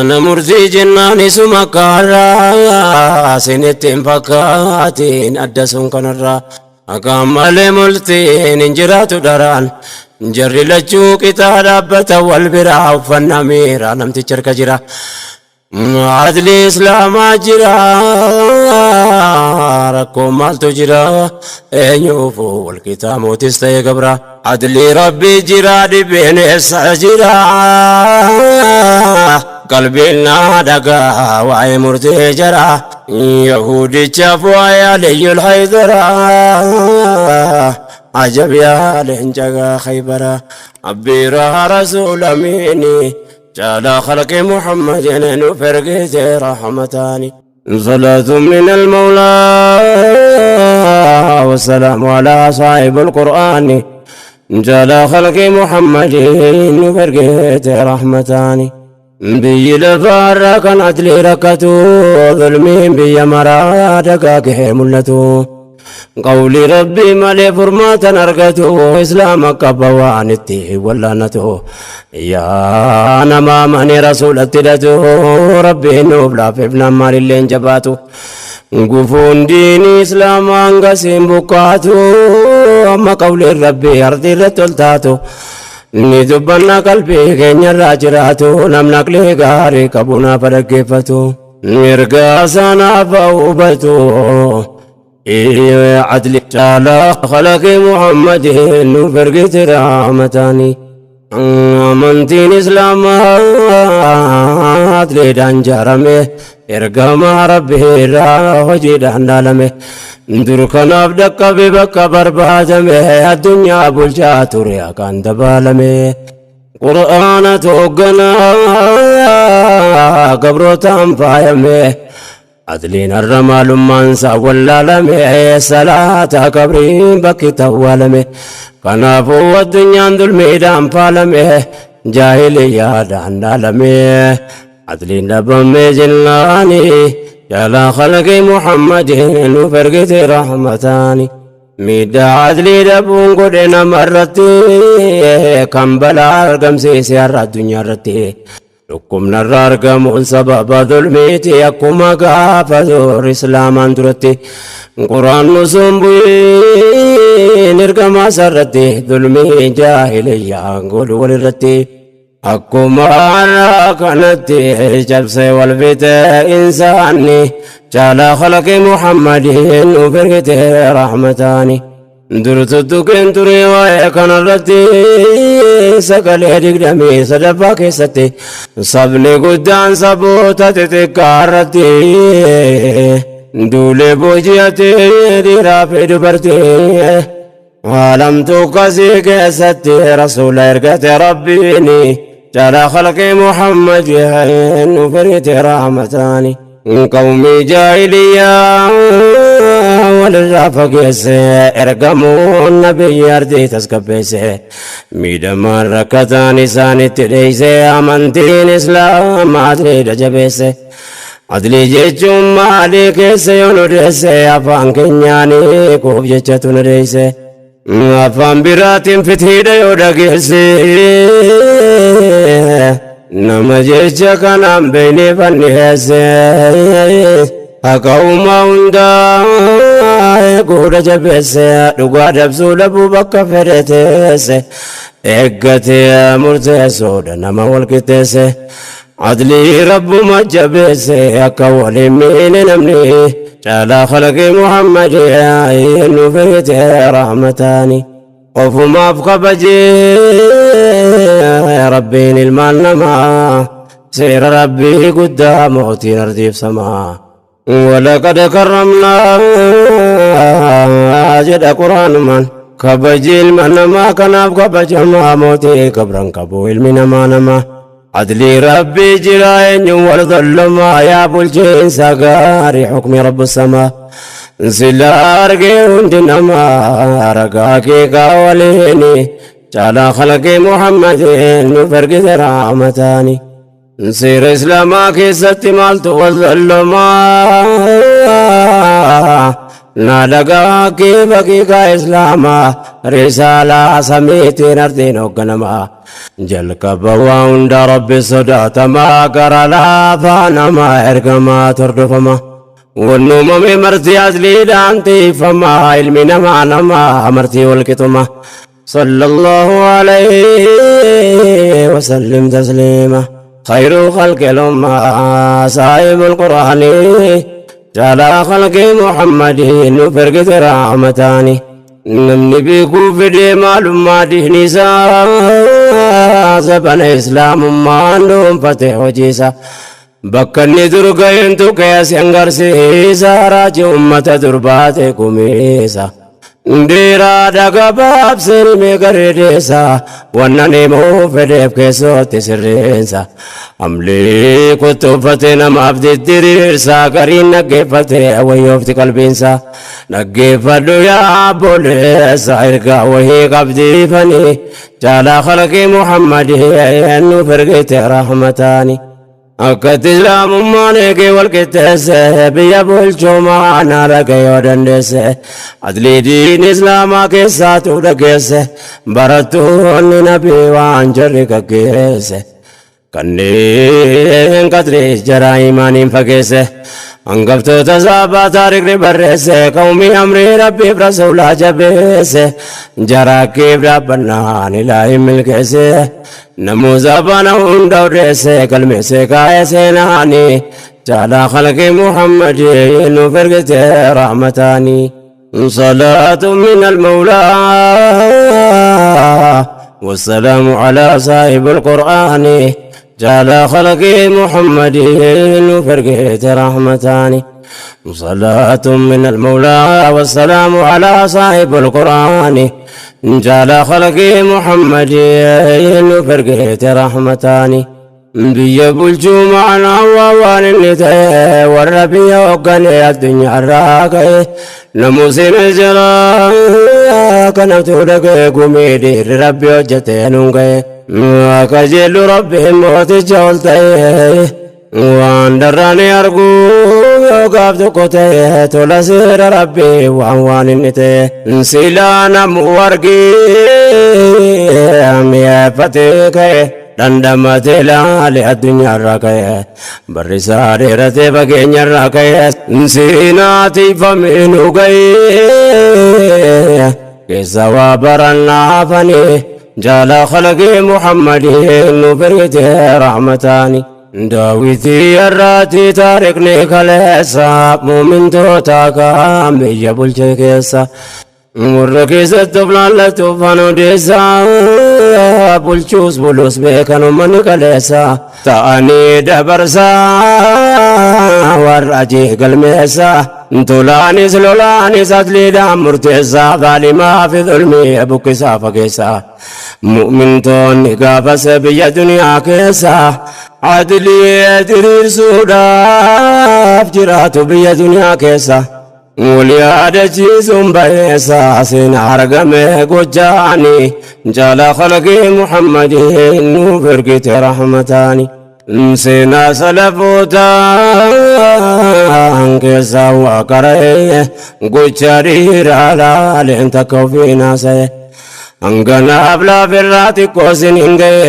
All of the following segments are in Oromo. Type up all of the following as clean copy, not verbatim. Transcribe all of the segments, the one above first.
Mana murtii jennaan isuma kaarraa sinitti hin fakkaatiin adda sun kanarraa akka malee murtiin hin jiraatu dharaan jarri lachuu qixaa dhaabbata wal biraa uffannaa miiraa namtichi harka jira. Adli islaamaa jira rakkoo maaltu jira eenyuufu walqixaa mootis ta'e gabra. Adli rabbii jira dhibeen eessa jira qalbiin naa dhagaa waa'ee murtee jara yahudichaaf waa'ee aliyyul haydara ajab yaa leenca khaybara abbiira rasuula miini جعل خلق محمد نفرقت رحمتان صلاة من المولى والسلام على صاحب القرآن جعل خلق محمد نفرقت رحمتان بي لفار كان عدل ركتو ظلمين بي مرا دقاقه ملتو قولي ربي مالي فرماتا أرقتو إسلام قبوانتي ولا نتو يا نما ماني رسول التلتو ربي نوبلا في ابن مال اللي جباتو قفون دين إسلام أنقسم بقاتو أما قولي ربي أرضي رتلتاتو ni dubbanna qalbii keenya irraa jiraatu namni aqlii gaarii qabu naaf dhaggeeffatu mirga sanaaf hubatu عدل على خلق محمد نفرقت رحمتاني amantiin islaamaa adliidhaan ijaarame ergama rabbii irraa hojiidhaan dhaalame dur kanaaf dhaqqabe bakka barbaadame addunyaa bulchaa ture akkaan dabaalame qur'aana toogganaa gabrootaan faayame adliin har'a maalummaan isaa wallaalame salaata qabriin bakki tawwaalame kanaafuu addunyaan dulmiidhaan faalame jaahiliyyaadhaan dhaalame adliin dhabame jennaani jala khalqi muhammadin nuuf ergite rahmataani miidhaa adlii dhabuun godhe namarratti kan balaa argamsiise har'a addunyaa irratti dhukkubnarra argamuun sababa dulmiiti akkuma gaafa dur islaamaan duratti quraannu sun bu'iin ergamaa isarratti dulmii jaahiliyyaan godhu walirratti akkuma har'a kanatti cabsee wal fixe insaanni jala khalqi muhammadin nuuf ergite rahmataani dur tuttuqeen ture waa'ee kanarratti sagalee 23ffaa keessatti sabni guddaan saboota xixiqqaa irratti duulee booji'atee dhiiraa fi dubartii Waalamtu kasii keessatti rasuula ergate rabbiini jala khalqi muhammad nuuf ergite rahmataani qawmii jaahiliyyaa walirraa fageesse ergamuun nabiyyi ardii tasgabbeesse miidhamaan rakkataan isaanitti dheeyse amantiin islaamaa adliidha jabeesse adlii jechuun maalii keessa yoo nu deesse afaan keenyaanii kuuf jechatu nu deesse afaan biraatiin fitiidha yoo dhageesse nama jecha kanaan beeynee fanniheesse haqa uumaa hundaa eeguudha jabeesse dhugaa dabsuu dhabuu bakka fedhe teesse eeggatee murteessuudha nama wal qixxeesse adlii rabbuma jabeesse akka waliin miine namni caalaa khalaqi muhammad nuuf ergite rahmataani ofumaaf kabajee rabbiin ilmaan namaa seera rabbii guddaa mootiin ardiif samaa walaqad karramnaa jedha quraanumaan kabaji ilma namaa kanaaf kabajamaa mootii kabran qabu ilmi namaa namaa adlii rabbii jira eenyuun wal zallumaa yaa bulchiinsa gaarii hukmi rabbu samaa sila argee hundi namaa ragaa kee kaawwaliini caalaa khalaqii muhammadin nuuf ergite rahmataani seera islaamaa keessatti maaltu wal zallumaa Naadagaa kiiba kiikaa Islaamaa risaalaa samiitiin ardiin hoogganamaa. Jalqaba waa hunda Rabbi sodaatamaa, gara laafaa namaa ergamaa tordofama. Wannuumame marti asliidhaan tiifamaa, ilmi namaa namaa marti walqixuma. صلى الله عليه وسلم تسليما. خير خلق الأمة صاحب القرآن، جعل خلق محمد فرقة رحمتان. Namni beekuu fedhee maalummaa diinii isaa, sabana Islaamummaan dhuunfate hojiisa. Bakka inni dur ga'eentu keessa agarsiisa, raajii ummata durbaate kumiisa. Dhiiraadha gabaabseen meegareedeessa, wanna himuu fedheef keessootti sirreensa. Amlee kottoofate namaaf diddiriirsa, gariin dhaggeeffate wayyoofti qalbiinsa. Dhaggeeffadhu yaa obboleessa, ergaa wahii qabdiifanii, jaalaa khalqii Muhammadii nuuf ergite rahmataani. Akkatti Islaamummaan eegee wal qixxeesse, biyya bulchumaa naara yoo dandeesse, adlii diin Islaamaa keessaatu dhageesse, barattoonni nabii waan jarri gaggeesse. Kanneen qadrii jaraa imaaniin fageesse, hangaftoota saabaa taarikni barreesse, qawmii amrii Rabbiif rasuulaa jabeesse, jaraa keef dhaabbannaan Ilaahi milkeesse, namuusa bana hunda odeesse, galmeesse kaa'ee seenaani, jaalaa khalqii Muhammadii nuuf ergite rahmataani. صلاة من المولى والسلام على صاحب القرآن، جعل خلق محمد فرقت رحمتان. صلاة من المولى والسلام على صاحب القرآن، جعل خلق محمد فرقت رحمتان. Biyya bulchuu ma'anaa waan inni ta'e, warra biyya hoogganee addunyaa irraa ka'e, namuusin jira kanatu dhaga'e, gumii dhiirri Rabbi hojjete nuun ga'e. Akka jellu Rabbiin mooticha ol ta'e, waan darraani arguu yoo gaaf tokko ta'e, tola seera Rabbii waan inni ta'e, silaa namu argee mi'eeffatee ka'e. Dhandhamatee laale addunyaarraa ka'e, barrisaa dheeratee fageenyarraa ka'e, seenaa tiifamee nu ga'e, keessa waa barannaafanii, jaala khalqii Muhammadii nu ergite rahmataani. Daawitii irraatti taarikni kaleessa, muumintoota kaan biyya bulche keessa. Warra keessatti of laallatuuf waan odeessa, bulchuus bulus beekan uummanni kaleessa, ta'anii dabarsaa warra ajii galmeessa, tolaanis lolaanis asliidhaan murteessa, zaalimaa fi zulmii buqqisaa fageessa. Mu'mintoonni gaafas biyya duniyaa keessa adlii diriirsuudhaaf jiraatu biyya duniyaa keessa. Wal yaadachiisuun bayeessa, seenaa argame gochaani, jaala khalqii Muhammadii nuuf ergite rahmataani. Seenaa salafootaan keessaa waa qara'e, gocha dhiiraa laaleen takka ofiin haasa'e. Hanganaaf laafirraa xiqqoo sin hin ga'e,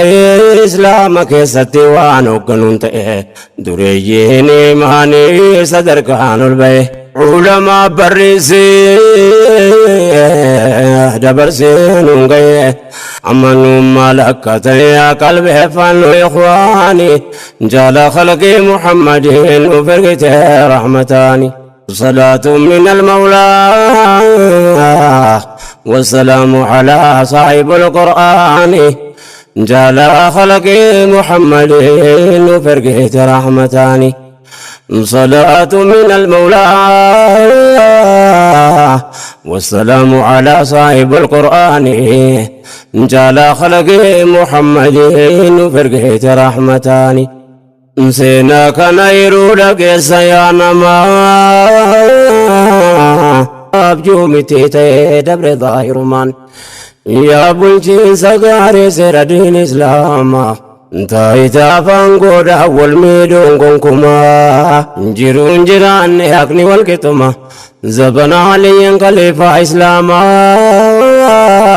Islaama keessatti waan hoogganuun ta'e, dureeyyiin imaanii sadarkaan ol ba'e. Ulamaa barreessee dabarsee nuun ga'e, amanummaa lakka ta'e qalbeeffannu ikhwaani, jaala khalqii Muhammadiin nuuf ergite rahmataani. صلاة من المولى والسلام على صاحب القرآن، جعل خلق محمد فرقت رحمتان. صلاة من المولى والسلام على صاحب القرآن، جعل خلق محمد فرقت رحمتان. Seenaa kana yeroo dhageessa yaa namaa, abjuu miti ta'ee dabre zaahirumaan. Yaa bulchiinsa gaarii seera diin Islaamaa, taayitaa afaan godhaa wal miidhuun gonkumaa, jiruun jiraanne haqni wal qixuma. Zabana Aliyyiin khaliifaa Islaamaa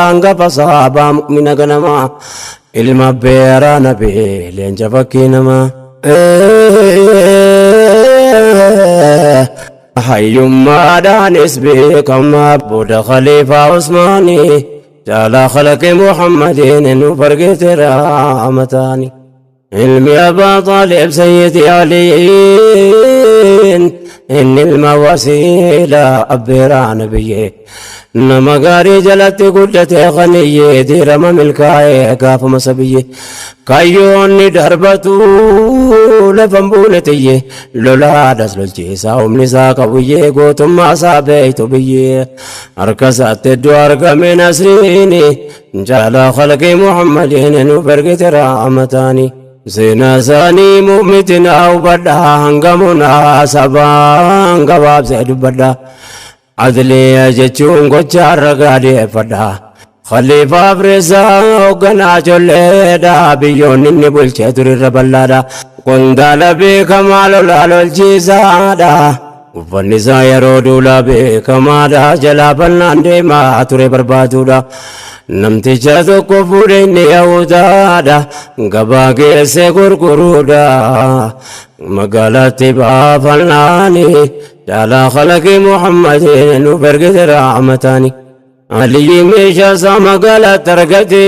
hangafa sahaabaa mu'mina ganamaa ilma beeraa nabii leenca fakkii namaa. Hayyummaadhaanis beekamaa booda khaliifaa Usmaanii jaalaa khalaqi Muhammadiin nuuf argite rahmataani. Ilmi Abbaa Xaalib Sayyidi Aliin inni ilma wasiila abbeeraa nabiyyee nama gaarii jalatti guddate qaniyyee diirama milkaa'ee gaafuma sabiyyee kayyoonni darbatu lafan buune tiyyee lolaadhas lolchiisaa humni isaa qabuyyee gootummaa isaa beeytu biyyee harka isaatti iddoo argame nasriini Jaalaa khalqii Muhammadiin nuuf ergite rahmataani. Seenaa isaanii mu'mitinaa hubadha hanga munaa sabaan gabaabsee dubbadha. Adliya jechuun gocha ragaa dhiyeeffadha. Khaliifaa Afreessaa hoogganaa colleedha biyyoonni inni bulchee turirra bal'aadha. Qondaala beekamaa lolaa lolchiisaadha. Uffanni isaa yeroo duulaa beekamaadha. Jalaa bal'aan deemaa ture barbaaduudha. Namticha tokko fuudhe inni Yahudaadha. Gabaa geessee gurguruudha. Magaalaatti baafannaani. Jaalaa kalaqii Muhammadiin nuuf ergite rahmataani. Aliyyi meeshaa isaa magaalaatti argate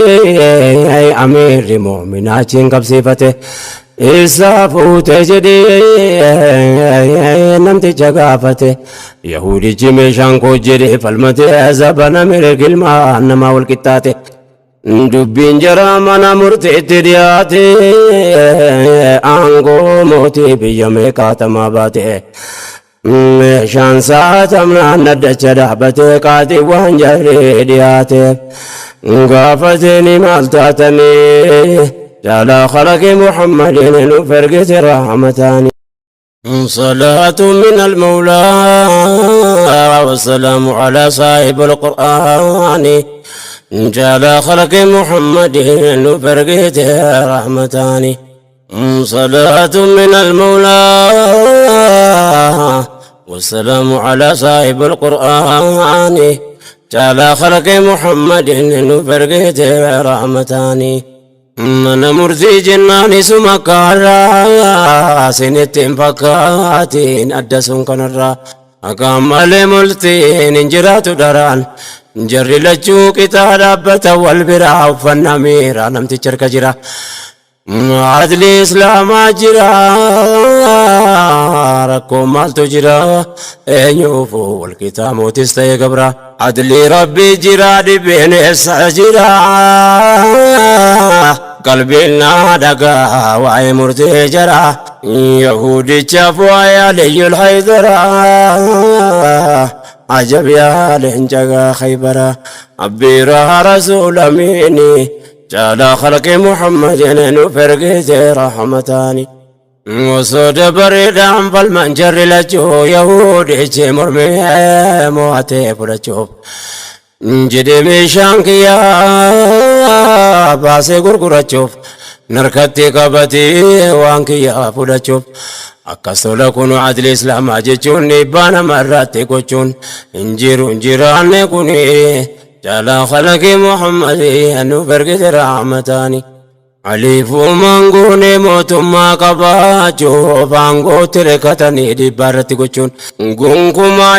amiirri mu'minaa achiin qabsiifate. Eessaa fuute jedhee namticha gaafate. Yahudichi meeshaan koo jedhee falmate zabana mirga ilmaan namaa wal qixxaate. Dubbiin jaraa mana murteetti dhiyaate aangoo mootii biyya meeqaatamaa baate. Meeshaan saatamnaan dhaddacha dhaabatee qaaxii waan jarri dhiyaate. Gaafatee maal taatanii jaalaa khalaqi Muhammadiin nuuf ergite rahmataani. صلاة من المولى والسلام على صاحب القرآن جعل خلق محمد فرقته رحمتان صلاة من المولى والسلام على صاحب القرآن جعل خلق محمد فرقته رحمتان Mana murtii jennaan isuma kaarraa sinitti hin fakkaatiin adda sun kanarraa akka malee murtiin hin jiraatu daraan jarri lachuu qixaa dhaabbata wal biraa uffannaa miiraa namtichi harka jira. Adli islaamaa jira rakkoo maaltu jira eenyuufu wal qixaa mootis ta'e gabra. Adli rabbii jira dhibeen eessa jira qalbiin naa dhagaa waa'ee murtee jara yahudichaaf waa'ee aliyyul haydara ajab yaa leenca khaybara abbiira rasuula miini jaalaa khalqi muhammadin nuuf ergite rahmataani. Osoo dabareedhaan falman jarri lachuu yahudichi mormee mo'atee fudhachuuf jedhee meeshaan kiyyaa baasee gurgurachuuf narkatti qabatee waan kiyyaa fudhachuuf akkas tola kun adli islaamaa jechuun dhiibbaa nama irratti gochuun hin jiru hin jiraanne kun jaalaa khalaqi Muhammadii nuuf ergite rahmataani. Aliifuu manguunee mootummaa qabaachuuf aangootti rekkatanii dhiibbaa irratti gochuun gonkumaa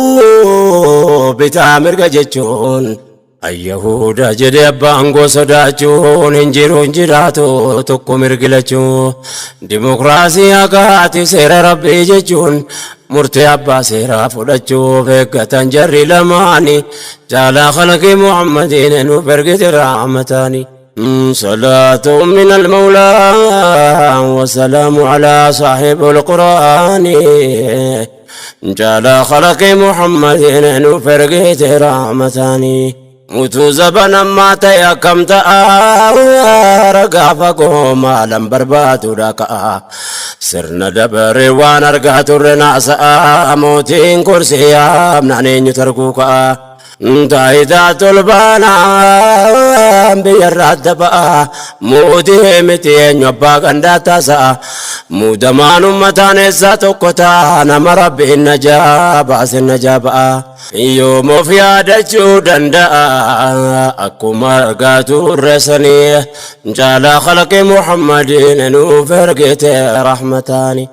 yaadamuu bitaa mirga jechuun ayyahuda jedhe abbaa aangoo sodaachuun hin jiru hin jiraatu tokko mirgi lachuu dimokiraasii haqaati seera rabbii jechuun murtee abbaa seeraa fudhachuuf eeggatan jarri lamaani jaalaa khalaqi Muhammadiin nuuf ergite rahmataani. صلاة من المولى والسلام على صاحب القرآن جال خلق محمد نفرقت رحمتاني Utuu zabana ammaa ta'e akkam ta'a ragaa fagoo maalan barbaadudha ka'a sirna dabare waan argaa turre naasa'a mootiin kursii yaamnaan eenyu tarkuu ka'a. Taayitaa tolbaanaa biyyarraa adda ba'a. Mootii miti eenyu abbaa gandaa taasi'a. Muudamaan uummataan eessaa tokko ta'a. Nama rabbiin najaa baase najaa ba'a. Yoom of yaadachuu danda'a akkuma argaa turre sanii jaalaa khalqi Muhammadiin nuuf ergite rahmataani.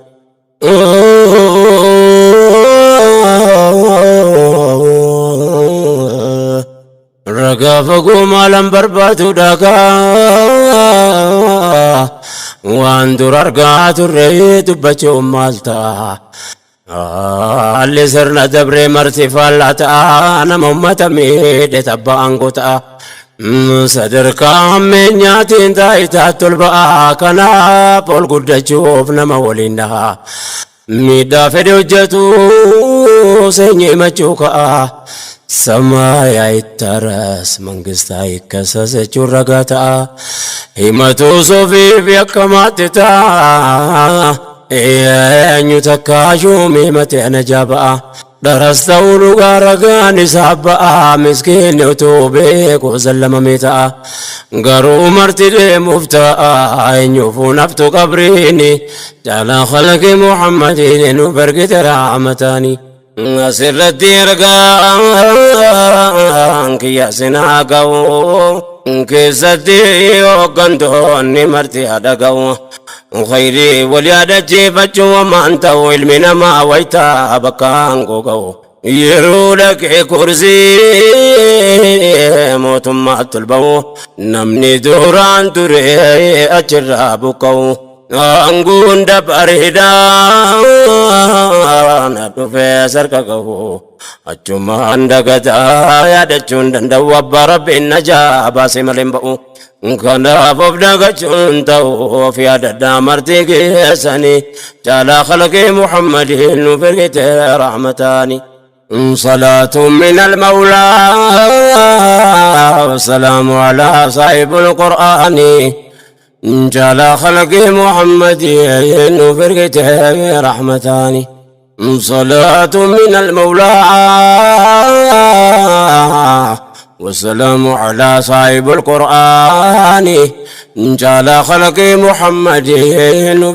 Ragaa fagoo maalan barbaadu dhagaa waan dur argaa turre dubbachuun maal ta'a? Haalli sirna dabree marti faallaa ta'a nama ummata miidhe tabba aangoo ta'a. Sadarkaa hammeenyaatiin taayitaatti ol ba'a kanaaf ol guddachuuf nama waliin dhaha. Miidhaa fedhe hojjetu seenyi himachuu ka'a. ሰማይ አይታረስ መንግስት አይከሰስ jechuun ragaa ta'a. Himatu sofiif yakkamaatti ta'a. Eenyu takka shuumii himate najaa ba'a. Dharas ta'uu dhugaa ragaan isaa ba'a. Miskiinni utuu beeku sallamamee ta'a. Garuu marti deemuuf ta'a. Eenyuufuu naftu qabriini. Jaalaa khalqi Muhammadiin nu bargite rahmataani. Asirratti ergaan kiyya sinaa ga'u. Keessatti hooggantoonni marti haadha ga'u. Khayrii wal yaadachiifachuu waan ta'u ilmi namaa wayitaa bakka aangoo ga'u. Yeroo dhaqee kursii mootummaatti ol ba'u namni duraan ture achirraa buqqa'u. Aangoon dabareedhaan dhufee sarka gahu achumaan dagataa yaadachuun danda'u abbaa rabbiin najaa baasee malee hin ba'u. Kanaaf of dagachuun ta'u of yaadadhaa marti keessanii caalaa khalqii Muhammadiin nuuf ergite rahmataani. صلاة من المولى والسلام على صاحب القرآن جعل خلق محمد فرقته رحمتان. صلاة من المولى والسلام على صاحب القرآن جعل خلق محمد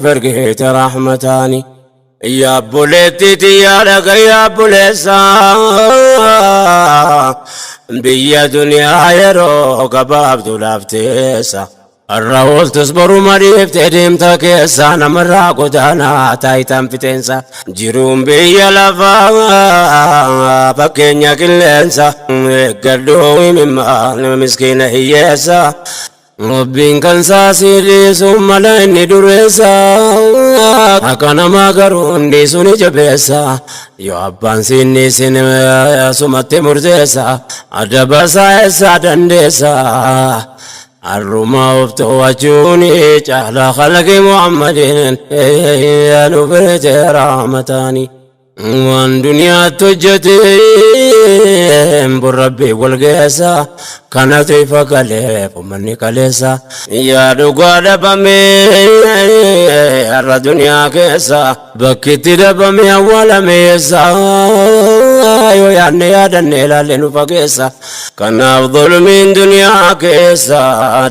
فرقته رحمتان. يا بوليتي يا لك يا بوليسا بيا دنيا يرو قباب دولابتيسا الراول تصبر مريب تديم keessa namarraa godaanaa taayitaan fiteensa jiruun biyya lafaa fakkeenya qilleensa eeggadhuu himimmaa nama miskiina hiyyeessa Rabbiin kan saasii dhiisuun mala inni dureessa akka namaa garuu dhiisuu ni jabeessa yoo abbaan siin dhiisin sumatti murteessa adaba isaa eessaa dandeessa. Arruma of to'achuun caalaa khalqi Muhammadiin nu firte rahmataani. Waan duniyaatti hojjeteen burrabbii wal geessa kanatu ifa galeef uummanni kaleessa. Yaa dhugaa dhabamee har'a duniyaa keessa bakki itti dhabamee awwaalame eessa yoo yaadne yaadanne ilaalle nu fageessa. Kanaaf zulmiin duniyaa keessa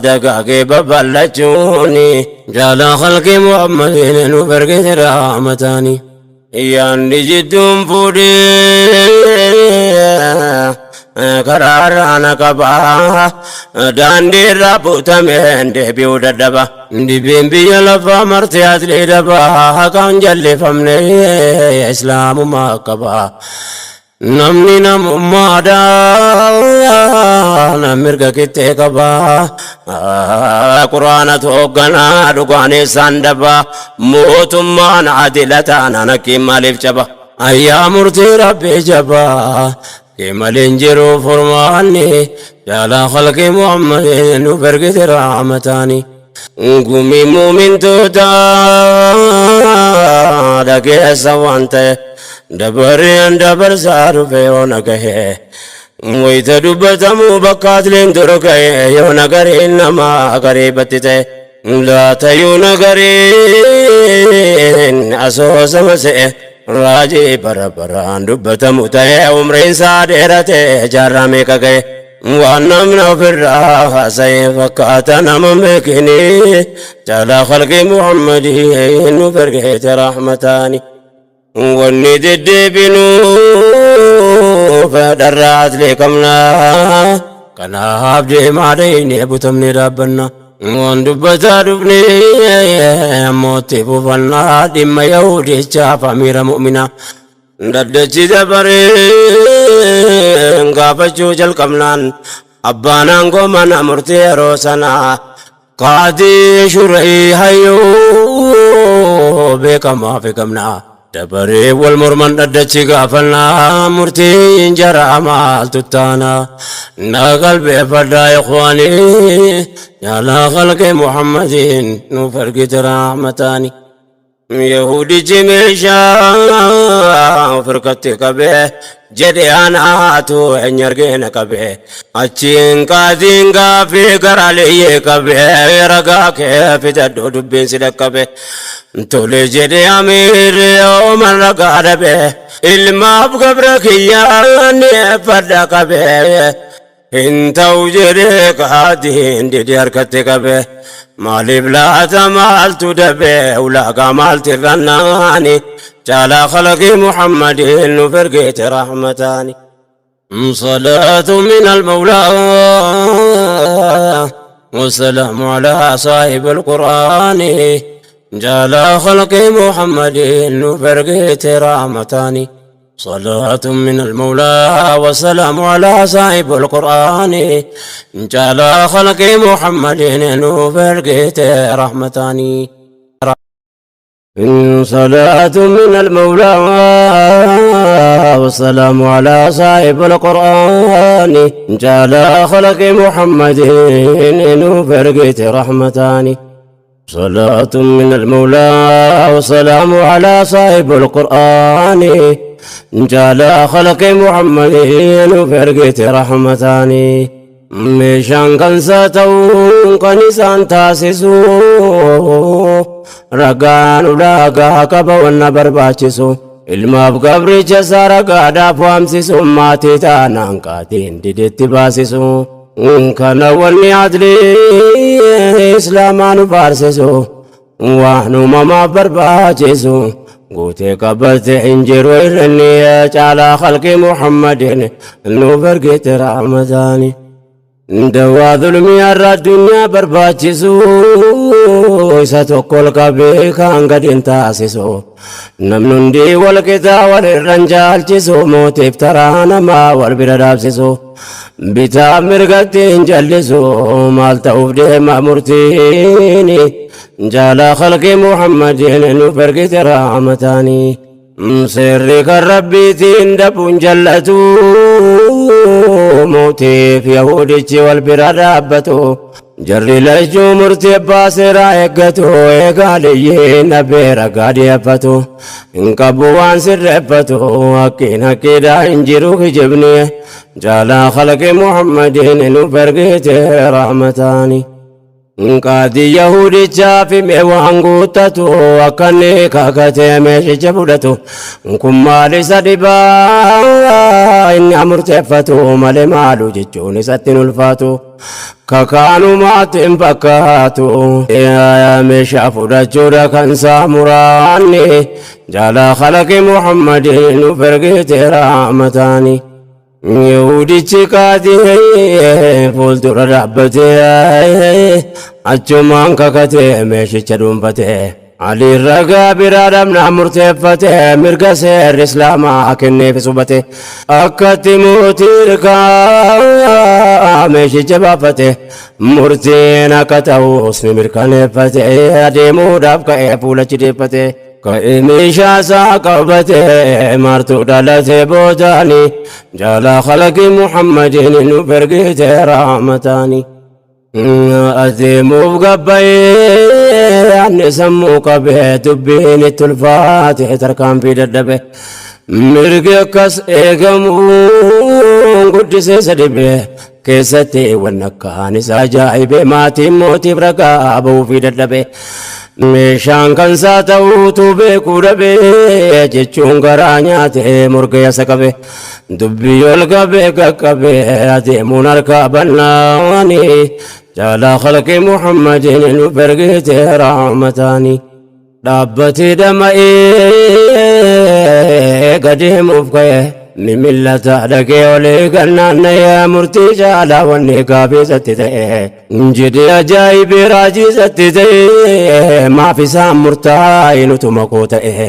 dagaagee babal'achuuni jaalaa khalqi Muhammadiin nu ergite rahmataani. Yaanni jidduun fuudhee karaarraa na qaba daandii irraa buutameen deebi'uu dadhaba. Dhibeen biyya lafaa marti asli daba haqaan jallifamne islaamummaa qaba. Namni namummaadhaan mirga qixxee qaba. Quraanatu hoogganaa dhugaan isaan daba. Mootummaan adila taanaan akkiin maaliif caba? Ayyaa murtii rabbii jabaa. Maleen jiru furmaanni jaalaa khalqi Muhammadiin nu ergite rahmataani. Gumii muumintoota dhageessa waan ta'e dabareen dabarsaa dhufe yoo na gahe. Wayita dubbatamuu bakka atleen dura gahe yoo nagariin namaa gariibatti ta'e. Laatayyuu nagariin asoosama se'e. Raajii bara baraan dubbatamu ta'ee umriin isaa dheerate jaarraa meeqa ga'e. Waan namni ofirraa haasa'e fakkaata nama hin beekini, caalaa khalqii Muhammadii nuuf ergeete rahmataani. Wanni deddeebinuuf dharraa aslee qabna. Kanaaf deemaa dhaynee butamnee dhaabbanna. Waan dubbataa dhufne ammoo itti fufannaa dhimma Yahudichaaf amiira mu'minaa. Dhaddachi dabareen gaafachuu jalqabnaan abbaan aangoo mana murtii yeroo sanaa qaadii Shurayii hayyuu beekamaa fi gamnaa. Dabaree wal morman dhaddachi gaafannaa murtiin jaraa maaltu taana. Na qalbeeffadhaa ikhwaanii, yaalaa khalqi Muhammadiin nuuf ergite rahmataani. Yahudichi meeshaa of harkatti qabee jedhe anaatu eenyu argee na qabee. Achiin qaadiin gaaffii gara liyyee qabee, ragaa kee fidadhu dubbiin si dhaqqabe. Tole jedhe amiirri, Omar ragaa dhabe, ilmaaf gabra kiyyaa ni fadha qabee. Hin ta'u jedhee qaadiin dide harkatti qabe. Maaliif laata, maaltu dabe, ulaagaa maalti irrannaani, caalaa khalaqii Muhammadiin nuuf ergeete rahmataani. صلاة من المولى والسلام على صاحب القرآن، جال خلق محمد نفرقت رحمتان. صلاة من المولى والسلام على صاحب القرآن، جال خلق محمد نفرقت رحمتان. صلاة من المولى والسلام على صاحب القرآن، جال خلق محمد نفرقت رحمتان. صلاة من المولى والسلام على صاحب القرآن، جال خلق محمد نفرقت رحمتان. Meeshaan kan isaa ta'uun kan isaan taasisu, ragaan ulaagaa qaba wanna barbaachisu. Ilmaaf gabricha isaa ragaadhaaf waamsisu, maatii taanaan qaatiin didetti baasisu. Kana wanni adlii islaamaa nu faarsisu, waan uumamaaf barbaachisu guutee qabate hin jiru irranni, caalaa khalqii Muhammadin nuuf ergite rahmataani. Dawaa zulmii har'a addunyaa barbaachisu, isa tokko ol qabee kaan gadi hin taasisu. Namni hundi wal qixaa wal irra hin caalchisu, mootiif taraa namaa wal bira dhaabsisu. Bitaa mirgatti hin jallisu, maal ta'uuf deema murtiin, jaalaa khalqii Muhammadin nuuf ergite rahmataani. Seerri kan Rabbiitiin dabuun jallatu, mootiif Yahudichi wal bira dhaabbatu. Jarri lachuu murtii abbaa seeraa eeggatu, eegaa liyyee nabee ragaa dhiyeeffatu. Hin qabu waan sirreeffatu, haqqiin haqqiidhaa hin jiru kijibni, jaalaa khalqi Muhammadin nuuf ergite rahmataani. Qaadii Yahudichaa fi mee waan guuttatu, akka inni kakatee meeshicha fudhatu. Kun maal isa dhibaa, inni murteeffatu malee maalu jechuun isatti hin ulfaatu. Kakaanumaatti hin fakkaatu, meeshaa fudhachuudha kan saamuraanni, jaalaa khalaqi Muhammadin nuuf ergite rahmataani. Yahudichi qaadii fuuldura dhaabbatee achumaan kakatee meeshicha dhuunfatee. Ali ragaa biraa dhabnaa murteeffate, mirga seerri islaamaa kenneef subate. Akkatti mootii hirkaa meeshicha baafate, murtiin akka ta'us ni mirkaneeffate, adeemuudhaaf ka'ee fuulachi deeffate. Ka'ee meeshaa isaa qabate, martuu dhalate boodaani, jaalaa khalaqi Muhammadin nuuf ergite rahmataani. Adeemuuf gabbayee anni sammuu qabee, dubbiin itti ulfaate tarkaanfii dadhabe. Mirgi akkas eegamuun guddisee isa dhibe, keessatti wanna akkaan isa ajaa'ibee maatiin mootiif ragaa ba'uufii dadhabe. Meeshaan kan isaa ta'uutu beekuu dhabee jechuun garaa nyaatee morgeessa qabe. Dubbii ol qabee qaqqabee adeemuun harkaa bannaani. Jaalaa khalqii Muhammadin nuuf ergite rahmataani. Dhaabbatee dhama'ee gadeemuuf ka'e. Ni millata dhagee olee gannaanna'ee murtii jaalaa wanni gaafiisatti ta'e. Jedhee ajaa'ibee raajiisatti ta'e maaf isaan murtaa'e nutuma koo ta'e.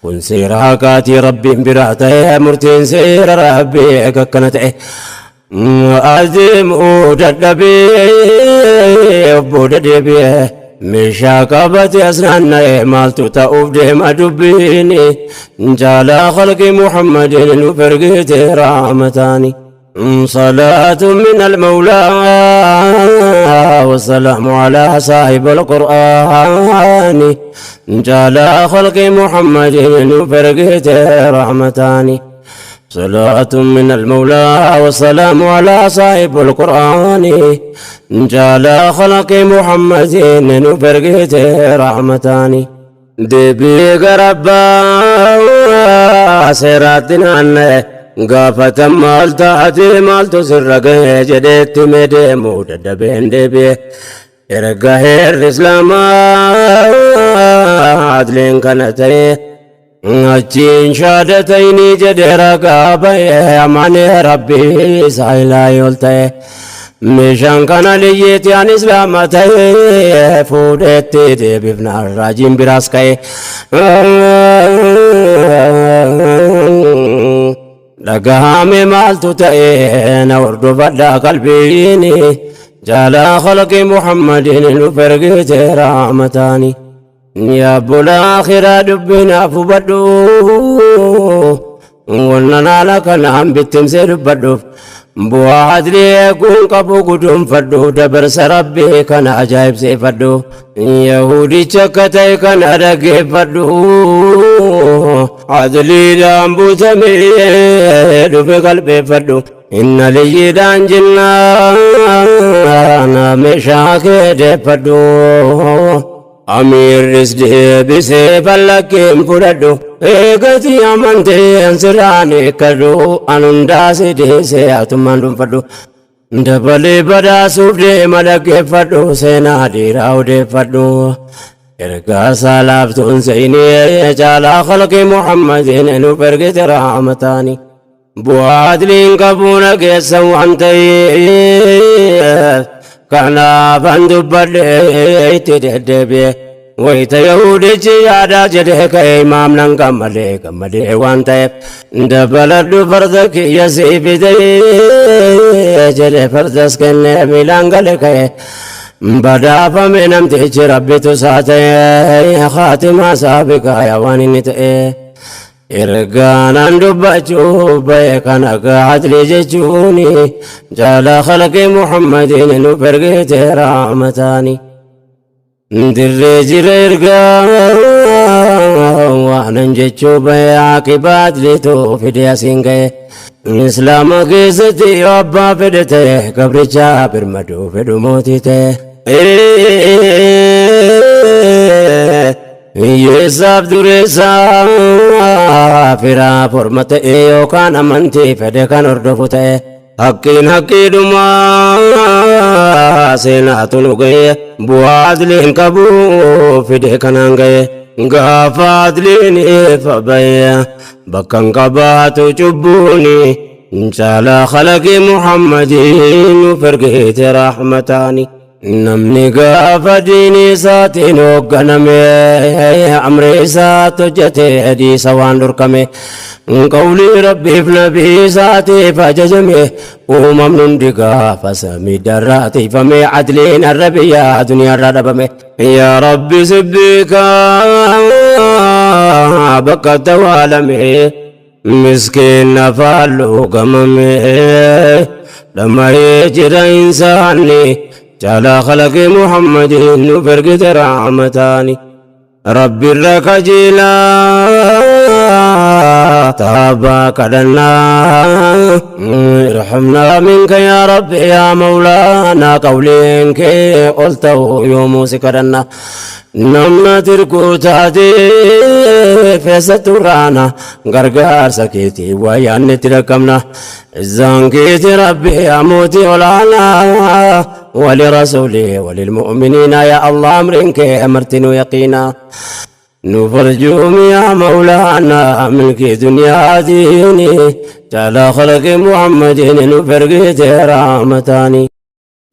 Kun seera haqaatii rabbiin biraa ta'e murtiin seera rabbii akkana ta'e. Adeemuu dadhabee of booda deebi'ee meeshaa qabate as naanna'e maaltu ta'uuf deema dubbiin jaalaa khalqi Muhammadin nuuf ergite rahmataani. صلاة من المولى والسلام على صاحب القرآن جعل خلق محمد فرقت رحمتان. صلاة من المولى والسلام على صاحب القرآن جعل خلق محمد فرقت رحمتان. دبي غربا سيراتنا gaafatan maal taate maaltu sirra ga'e jedheetti medeemuu dadhabeen deebi'e. Erga heerri islaamaa adleen kana ta'e achiin shaadatayni jedhee ragaa ba'e amanee rabbii isaa ilaahi ol ta'e. Meeshaan kana liyyeetti an islaama ta'e fuudheetti deebifna raajiin biraas ka'e. Dhagahame maaltu ta'e na hordofadhaa qalbiin jaalaa khalqi Muhammadin nuuf ergite rahmataani. Yaa bola akhiraa dubbinaaf hubadhu wannan haala kanaan bittimsee dubbadhuuf bu'aa adlii eeguun qabu guduunfadhu dabarsa rabbii kana ajaa'ibsiifadhu yahudicha akka ta'e kana dhaggeeffadhu adliidhaan buutamee dhufe qalbeeffadhu inna liyyiidhaan jinnaan meeshaa kee deeffadhu. Amiirris deebisee fallakkeen fudhadhu eegati amanteen sirraan eeggadhu an hundaa si deesee atummaan dhuunfadhu. Dabalee badhaasuuf deema dhaggeeffadhu seenaa dhiiraa odeeffadhu. Ergaa saalaaftuun seenee caalaa khalqi Muhammadin nuuf ergite rahmataani. Bu'aa adliin qabuu nageessan waan ta'eef kanaaf an dubbadhee itti deddeebi'e. Wayita Yahudichi yaadaa jedhee ka'e imaamnan gammadee gammadee waan ta'eef dabaladhu farda kiyya sii fidee jedhee fardas kennee miilaan gale ka'e. Badhaafame namtichi rabbitu isaa ta'e khaatimaa saabiqaa yaa waan inni ta'e. Ergaanaan dubbachuu ba'e kan akka adli jechuuni jaala khalqi Muhammadin nuuf ergite rahmataani. Dirree jira ergaa waanan jechuu ba'e aqibaa adliitu fide asiin ga'e. Islaama keessatti yoo abbaa fedhe ta'e gabricha birmaduu fedhu mootii ta'e. Hiyyeessaaf dureessaa firaa forma ta'e yookaan amantii fedhe kan hordofu ta'e. Haqqiin haqqiidhumaa seenaatu nu ga'e bu'aa adliin qabu fide kanaan ga'e. Gaafa adliin ifa ba'e bakka hin qabaatu cubbuuni caalaa khalaqi Muhammadin nuuf ergite rahmataani. Namni gaafa diinii isaatiin hoogganame amri isaatti hojjete hadiisa waan dhorkame qawlii rabbiif nabii isaatiif ajajame uumamni hundi gaafa samii darraa tiifame adliin har'a biyya duniyaarraa dhabame. Yaa Rabbi sibbiika bakka tawaalame miskiin afaallu gamame dhama'ee jira insaanni jaalaa khalaqi Muhammadin nuuf ergite rahmataani. Rabbi irra kajeelaa تابا كدنا ارحمنا منك يا رب يا مولانا قولين كي قلته يوم سكرنا نمنا تركو تاتي فسترانا غرغار سكيتي ويان تركمنا زنكيتي ربي يا موتي ولانا ولرسوله وللمؤمنين يا الله أمرك أمرتني يقينا نفرجهم يا مولانا ملك دنيا ديني تعالى خلق محمد نفرقت رحمتاني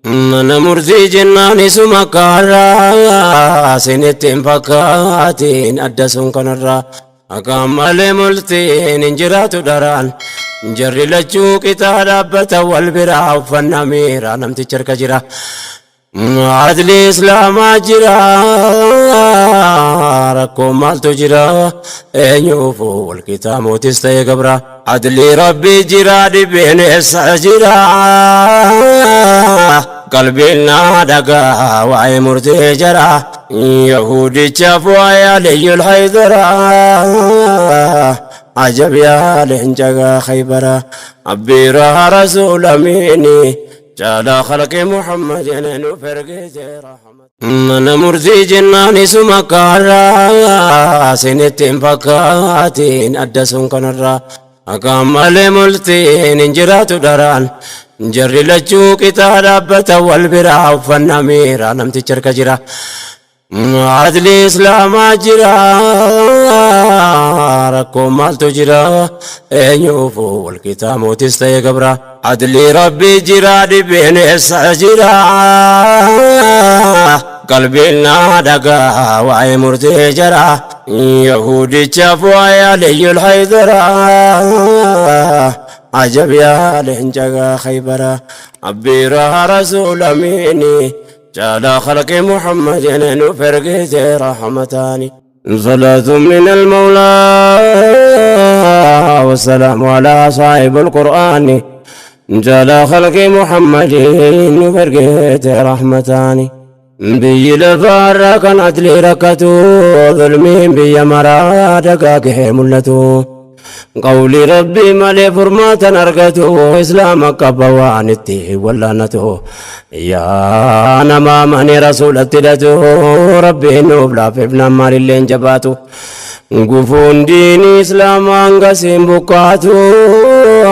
من مرتي جناني سمكارا سنتين فكاتين أدسون كنرا أكمل ملتين انجرات دران جري لجو كتابة والبرا فالنميرا نمت شرك جرا عدل إسلام جرا ركو مالتو جرا يوفو والكتاب تستي قبرا عدل ربي جرا دبين جرا قلبي نادقا وعي مرتي جرا يهودي شافوا يا لي الحيدرا عجب يا لنجا خيبرا عبيرها رسول أميني جعل خلق محمد نفرق رحمة من مرزي جناني سمكارا سنتين فكاتين أدسون كنرا أكمل ملتين انجرات دران جري لجو كتابة والبرا فالنميرا نمت شرك جرا عدل إسلام جرا ركو مالتو جرا يوفو والكتاب تستي قبرا عدل ربي جرا دبين جرا قلبي نادقا وعي مرتي جرا يهودي شافوا يا لي الحيدرا عجب يا لنجا خيبرا عبيرها رسول أميني جعل خلق محمد نفرقت رحمتاني صلاة من المولى والسلام على صاحب القرآن جعل خلق محمد نفرقت رحمتاني بي لفارك عدل ركتو ظلمين بي مرادك ملتو قولي ربي مالي فرمات نرقتو إسلامك بوانتي ولا نتو يا أنا ما ماني رسول ابتدتو ربي نوبلا في ابن مال اللي انجباتو قفون ديني إسلام أنقسم بكاتو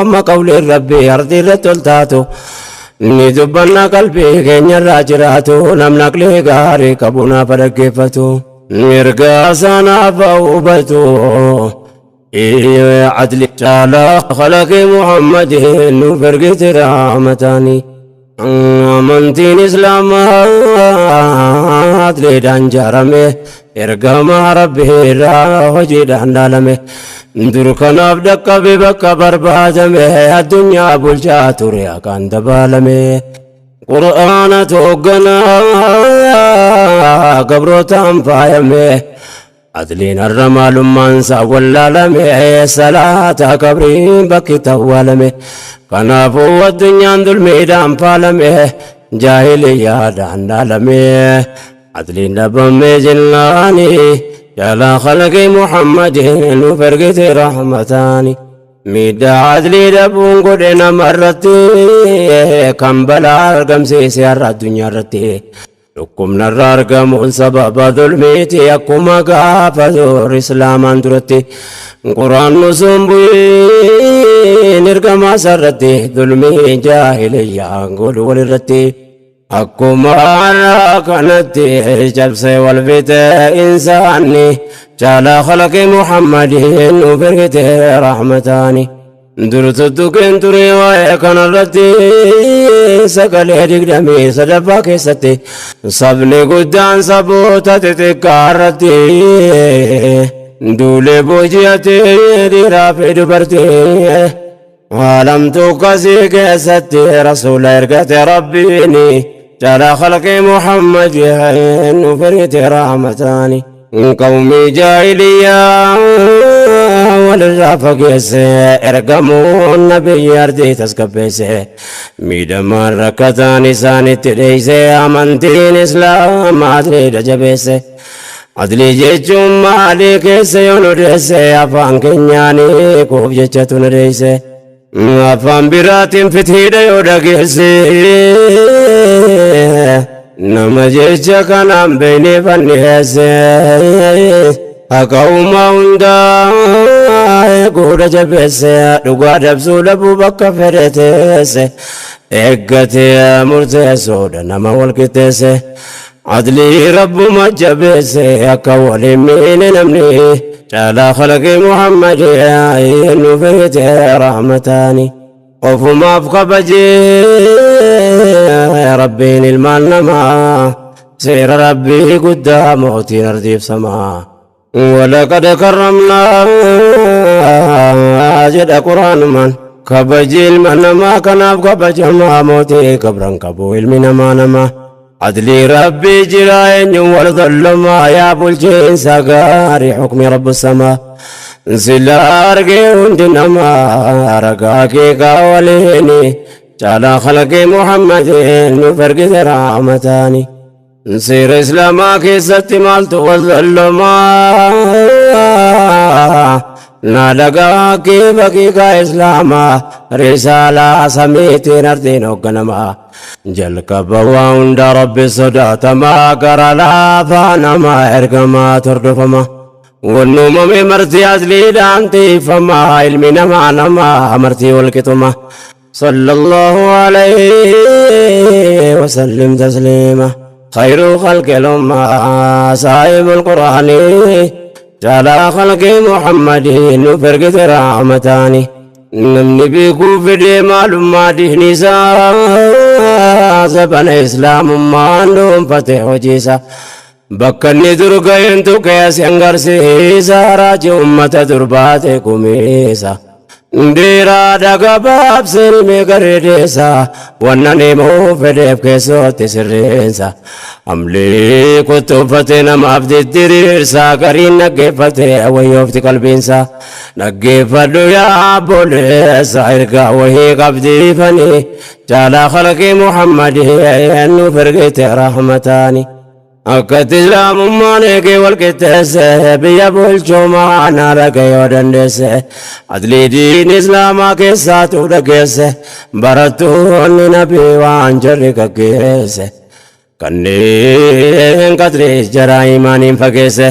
أما قولي ربي أرضي رتلتاتو ندبنا قلبي كين الراجراتو نمنك لي غاري كبونا فرقفتو نرقى سنا فوبتو عدل تعالى خلق محمد نفرقت رحمتاني أمنتين إسلام عدل دانجرمه إرقام ربي راهجي داندالمه دركنا بدك ببك بربادمه الدنيا بلجاتور يا كان دبالمه قرآن توقنا قبرو تنفايمه عدلين الرمال منسى ولا لمي صلاة قبرين بكي تولمي كنافو الدنيا ظلمي فالمي جاهلية دان لمي عدلين لبمي جلاني جل خلق محمد وفرقة رحمتاني ميدا عدلي دبون قدنا مرتي كم بلا أرقم سيسي الدنيا رتي لكم نرارقمون سبب ظلميتي أكما قافة إسلاما درتي قرآن نسنبوي نرقم سرتي ظلمي جاهلية قول ولرتي أكما راكنتي جلسي والبيت إنساني جعل خلق محمد وفرقته رحمتاني درت الدكين تري ويكن الرتي سقلي دقدمي صدفا كيستي صبني قدان صبوتا تتكارتي دولي بوجيتي ديرا في دبرتي ولم تقسي كيستي رسول إرقة ربيني جل خلق محمد وفرقة رحمتاني قومي جاهلية والرافق ارقموا النبي أردي تسكبيسي ميدما ركتاني ساني تريسي أمنتين إسلام أدري رجبيسي Adlii jechuun maalii keessa yoo nu deesse, afaan keenyaanii kuuf jechatu nu deesse. Afaan biraatiin fitiidha yoo dhageesse, nama jecha kanaan beeknee fanniheesse. Haqa uumaa hundaa eeguudha jabeesse, dhugaa dabsuu dhabuu bakka fedhe teesse, eeggatee murteessuudha nama wal qixxeesse. Adlii rabbuma jabeesse, akka waliin miine namni. Caalaa khalaqii Muhammad nu feete rahmataani. Ofumaaf kabajee rabbiin ilmaan namaa, seera rabbii guddaa mootiin ardiif samaa. ولقد كرمنا jedha quraanumaan. Kabaji ilma namaa, kanaaf kabajamaa mootii kabran qabu ilmi namaa nama. Adlii rabbii jira, eenyuun wal zallumaa? Yaa bulchiinsa gaarii, hukmi rabbu samaa. Sila argee hundi namaa ragaa kee kaawwaleeni, caalaa khalaqii Muhammadin nuuf ergite rahmataani. Seera islaamaa keessatti maaltu wal zallumaa? Na dhagaa kee baqiiqaa islaamaa, risaalaa samiitiin ardiin hoogganamaa. Jalqaba waa hunda rabbi sodaatamaa, gara laafaa namaa ergamaa tordofama. Wannuumame marti asliidhaan tiifamaa, ilmi namaa namaa martii walqixuma. صلى الله عليه وسلم تسليما. خير خلق الأمة صاحب القرآن، جعل خلق محمد نفرق رحمتاني. Namni beekuu fedhee maalummaa diinii isaa, zabana islaamummaan dhuunfate hojiisa. Bakka inni dur ga'eentu keessa agarsiisa, raajii ummata durbaate kumiisa. Dhiiraadha gabaabseen mee gareedeessa, wanna himuu fedheef keessootti sirreensa. Amlee kottoofate namaaf diddiriirsa, gariin dhaggeeffate wayyoofti qalbiinsa. Dhaggeeffadhu yaa obboleessa, ergaa wahii qabdiifanii, caalaa khalaqii Muhammadii nuuf ergite rahmataani. Akkatti islaamummaan eegee wal qixxeesse, biyya bulchumaa na dhagayoo dandeesse. Adlii diin islaamaa keessaatu dhageesse, barattoonni nabii waan jarri gaggeesse. Kanneen qadrii jaraa imaaniin fageesse.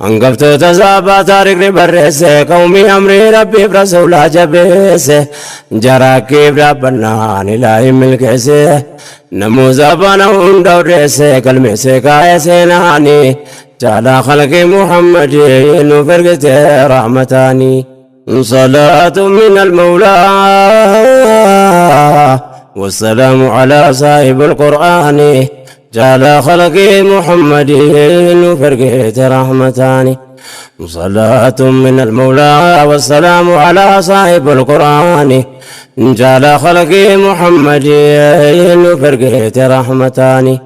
Hangaftoota saabaa taarikni barreesse, qawmii amrii rabbiif rasuulaa jabeesse. Jaraa keef dhaabbannaan ilaahin milkeesse. Namuu zabana hunda odeesse, galmeesse kaa'ee seenaani. Caalaa khalqii Muhammadii nuuf ergite rahmataani. صلاة من المولى والسلام على صاحب القرآن، جعل خلق محمد فرقت رحمتان. صلاة من المولى والسلام على صاحب القرآن، جعل خلق محمد فرقت رحمتان.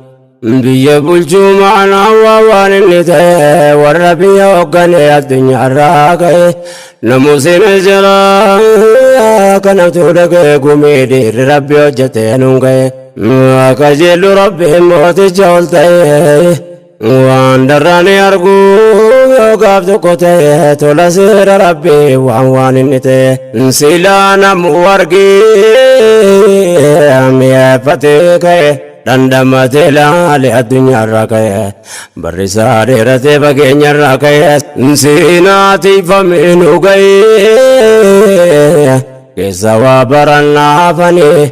Biyya bulchuu ma'anaa waan inni ta'e, warra biyya hoogganee addunyaa irraa ka'e. Namuusin jira kanatu dhaga'e, gumii dhiirri rabbi hojjete nuun ga'e. Akka jellu rabbiin mooticha ol ta'e, waan darraani arguu yoo gaaf tokko ta'e, tola seera rabbii waan inni ta'e. Silaa namu argee mi'eeffatee ka'e, dhandhamatee laale addunyaarraa ka'e, barrisaa dheeratee fageenyarraa ka'e, seenaatiifamee nu ga'e, keessa waa barannaafanii,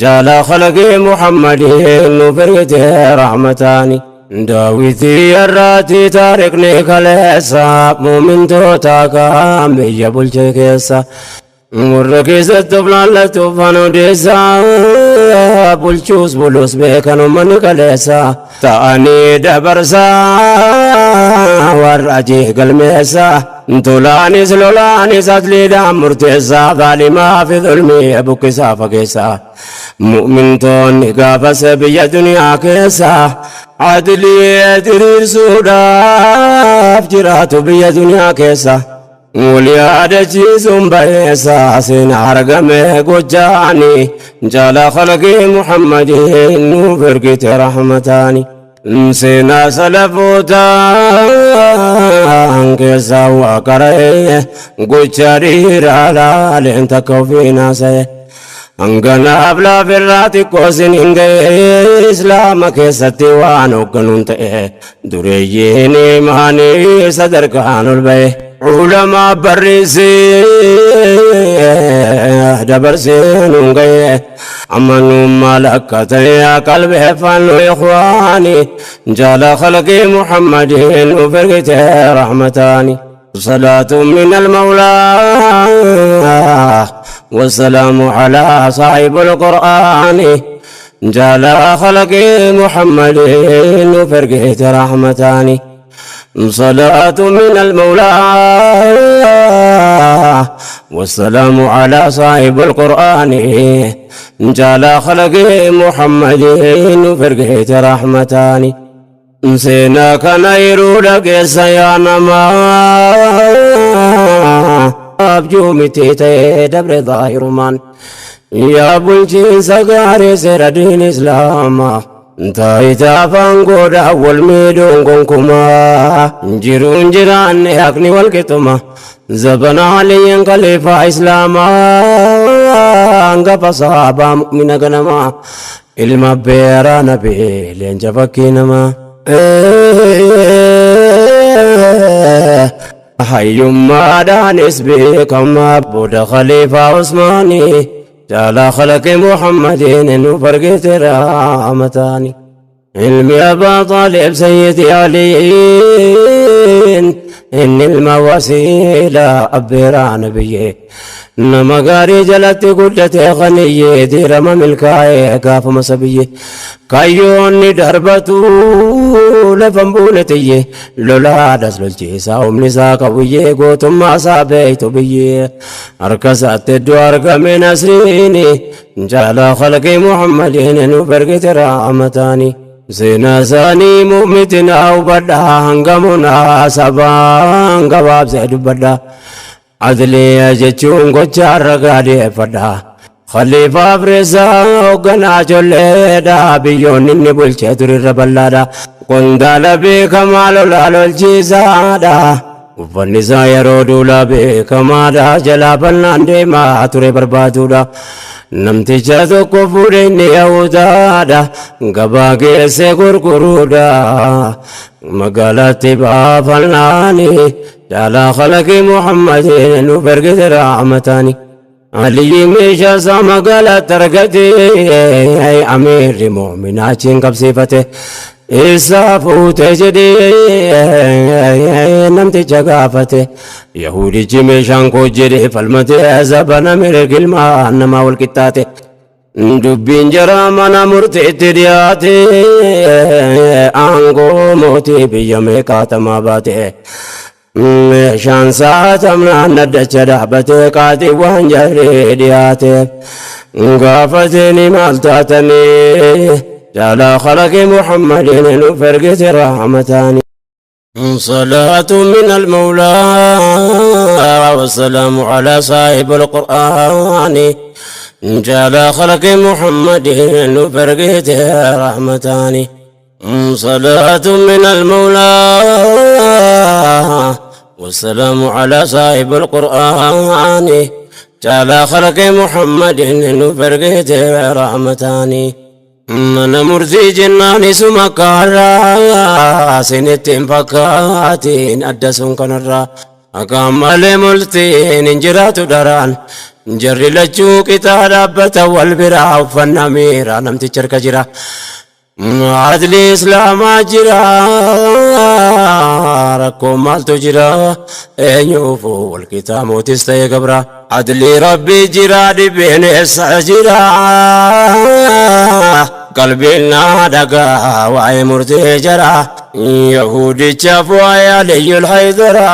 jaala khalaqii Muhammadii nuuf ergite rahmataani. Daawitii irraatii taarikni kaleessa, muumintoota kaan biyya bulche keessa. Warra keessatti of laallatuuf kan odeessa, bulchuus bulus beekan uummanni kaleessa. Ta'anii dabarsaa warra ajii galmeessa, tolaanis lolaanis asliidhaan murteessa, zaalimaa fi zulmii buqqisaa fageessa. Mu'mintoonni gaafas biyya duniyaa keessa adlii diriirsuudhaaf jiraatu biyya duniyaa keessa. Wal yaadachiisuun bayeessa, seenaa argame gochaani, jaala khalqii Muhammadin nuuf ergite rahmataani. Seenaa salafootaan keessaa waa qara'e, gocha dhiiraa laaleen takka ofiin haasa'e. Hanganaaf laafirraa xiqqoo sin hin ga'e, Islaama keessatti waan hoogganuun ta'e, dureeyyiin imaanii sadarkaan ol ba'e. Ulamaa barreessee dabarsee nuun ga'e, amanummaa lakka ta'e qalbeeffannu ikhwaani, jaala khalqii Muhammadin nuuf ergite rahmataani. صلاة من المولى والسلام على صاحب القرآن، جال خلق محمد وفرقه رحمتان. صلاة من المولى والسلام على صاحب القرآن، جال خلق محمد وفرقه رحمتان. Seenaa kana yeroo dhageessa yaa namaa, abjuu miti ta'ee dabre zaahirumaan. Yaa bulchiinsa gaarii seera diin Islaamaa, taayitaa afaan godhaa wal miidhuun gonkumaa, jiruun jiraanne haqni wal qixxuma. Zabana Aliyyiin khaliifaa Islaamaa, hangafa sahabaa mu'mina ganamaa, ilma beeraa nabii leenca fakkii namaa. Hayyummaadhaanis beekamaa, booda khaliifaa Usmaanii, jaalaa khalaqi Muhammadiin nuuf argite rahmataani. Ilmi Abbaa Xaalib Sayyidi Aliin, inni ilma wasiilaa abbeeraa nabiyyee. Nama gaarii jalatti guddate qaniyyee, diirama milkaa'ee gaafuma sabiyyee. Kayyoonni darbatu lafan buune tiyyee, lolaadhas lolchiisaa humni isaa qabuyyee, gootummaa isaa beektu biyyee. Harka isaatti iddoo argame nasriini, jaalaa khalqii Muhammadiin nuuf ergite rahmataani. Seenaa isaanii mu'mitinaa hubadhaa, hangamunaa sabaan gabaabsee dubbadhaa. Adliya jechuun gocha ragaa dhiyeeffadha. Khaliifaa Afreessaa hoogganaa colleedha. Biyyoonni inni bulchee turirra bal'aadha. Qondaala beekamaa lolaa lolchiisaadha. Uffanni isaa yeroo duulaa beekamaadha. Jalaa bal'aan deemaa ture barbaaduudha. Namticha tokko fuudhe inni Yahudaadha. Gabaa geessee gurguruudha. Magaalaatti baafannaani. Jaalaa khalaqii Muhammadin nuuf ergite rahmataani. Aliyyi meeshaa isaa magaalaatti argate, amiirri mu'minaa achiin qabsiifate. Isaa fuute jedhee namticha gaafate. Yahudichi meeshaan koo jedhee falmate, zabana mirga ilmaan namaa wal qixxaate. Dubbiin jara mana murtiitti dhiyaate, aangoo mootii biyya meeqaatamaa baate. Meeshaan saatamnaan naddacha dhaabatee, qaaxii waan jarri dhiyaate. Gaafatee maal taatanii, jaalaa khalaqii Muhammadin nuuf ergite rahmataani. صلاة من المولى والسلام على صاحب القرآن، جال خلق محمد فرقته رحمتان. صلاة من المولى والسلام على صاحب القرآن، جال خلق محمد فرقته رحمتان. Mana murtii jennaan isuma kaarraa, sinitti hin fakkaatiin adda sun kanarraa. Akka malee murtiin hin jiraatu daraan, jarri lachuu qixaa dhaabbata wal biraa, uffannaa miiraa namtichi harka jira. Adli Islaamaa jira, rakkoo maaltu jira? Eenyuufu walqixaa, mootis ta'e gabra. Adli Rabbii jira, dhibeen eessa jira? Qalbiin naa dhagaa waa'ee murtee jara. Yahudichaaf waa'ee Aliyyul Haydara,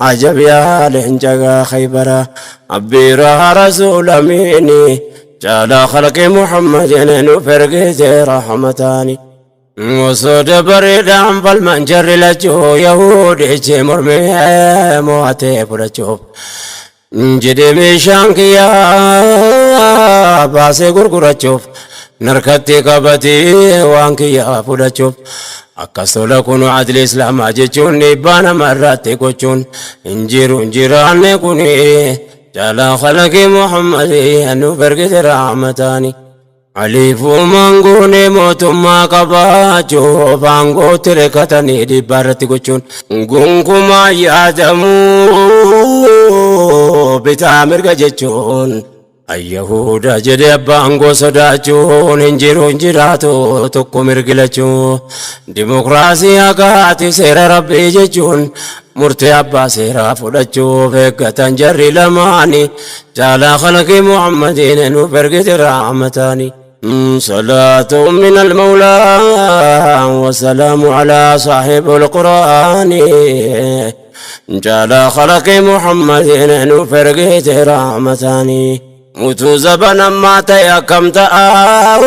ajab yaa leenca Khaybara, abbiiraa rasuula miini, jaalaa khalqi Muhammadin nuuf ergite rahmataani. Osoo dabareedhaan falman jarri lachuu, Yahudichi mormee mo'atee fudhachuuf jedhee meeshaan kiyyaa baasee gurgurachuuf. Narkatti qabatee waan kiyyaa fudhachuuf akkas tola. Kun adli islaamaa jechuun dhiibbaa nama irratti gochuun hin jiru hin jiraanne. Kun jaalaa khalaqii Muhammadii nuuf ergite rahmataani. Aliifuumaan goonee mootummaa qabaachuuf aangootti rekkatanii dhiibbaa irratti gochuun gonkumaa yaadamuu bitaa mirga jechuun ayyahuuda jedhe abbaa aangoo sodaachuun hin jiru hin jiraatu tokko mirgilachuu. Dimokiraasii haqaati seera rabbii jechuun murtee abbaa seeraa fudhachuuf eeggatan jarri lamaani. Jaalaa khalaqii Muhammadiin nuuf ergite rahmataani. صلاة من المولى والسلام على صاحب القرآن، جال خلق محمد نفرقت رحمتاني. Utuu zabana ammaa ta'e akkam ta'a?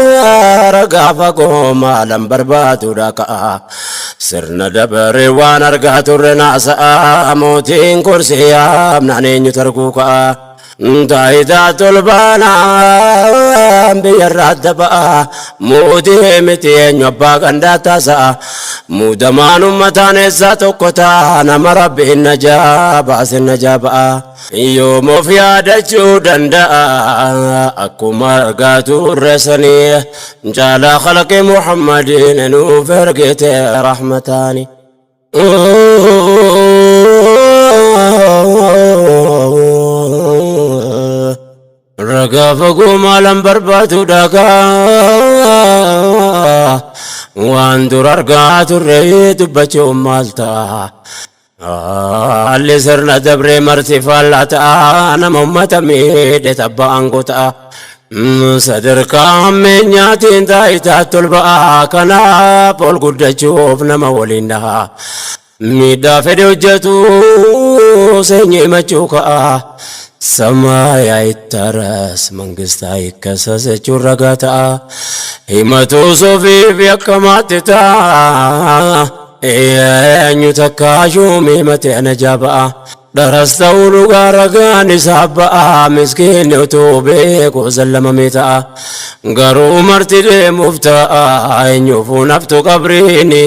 Ragaa fagoo maalan barbaadudha ka'a. Sirna dabaree waan argaa turre naasa'a. Mootiin kursii yaabnaan eenyu tarkuu ka'a? Taayitaa tolbaanaan biyyarraa adda ba'a. Mootii miti eenyu abbaa gandaa taasa'a? Muudamaan uummataan eessaa tokko ta'a? Nama rabbiin najaa baasin najaa ba'a. Yoom of yaadachuu danda'a? Akkuma argaa turre sanii jaalaa khalaqi Muhammadiin nuuf ergite rahmataani. Ragaa fagoo maalan barbaadu dhagaa? Waan dur argaa turre dubbachuun maal ta'a? Haalli sirna dabree marti faallaa ta'a. Nama ummata miidhe tabba aangoo ta'a. Sadarkaa hammeenyaatiin taayitaa tolba'a. Kanaaf ol guddachuuf nama waliin dhaha. Miidhaa fedhe hojjetu seenyi himachuu ka'a. ሰማይ አይታረስ መንግስት አይከሰስ jechuun ragaa ta'a. Himatu sofiif yakkamaatti ta'a. Eenyu takka shuumii himate najaa ba'a. Dharas ta'uu dhugaa ragaan isaa ba'a. Miskiinni utuu beeku sallamamee ta'a. Garuu marti deemuuf ta'a. Eenyuufuu naftu qabriini.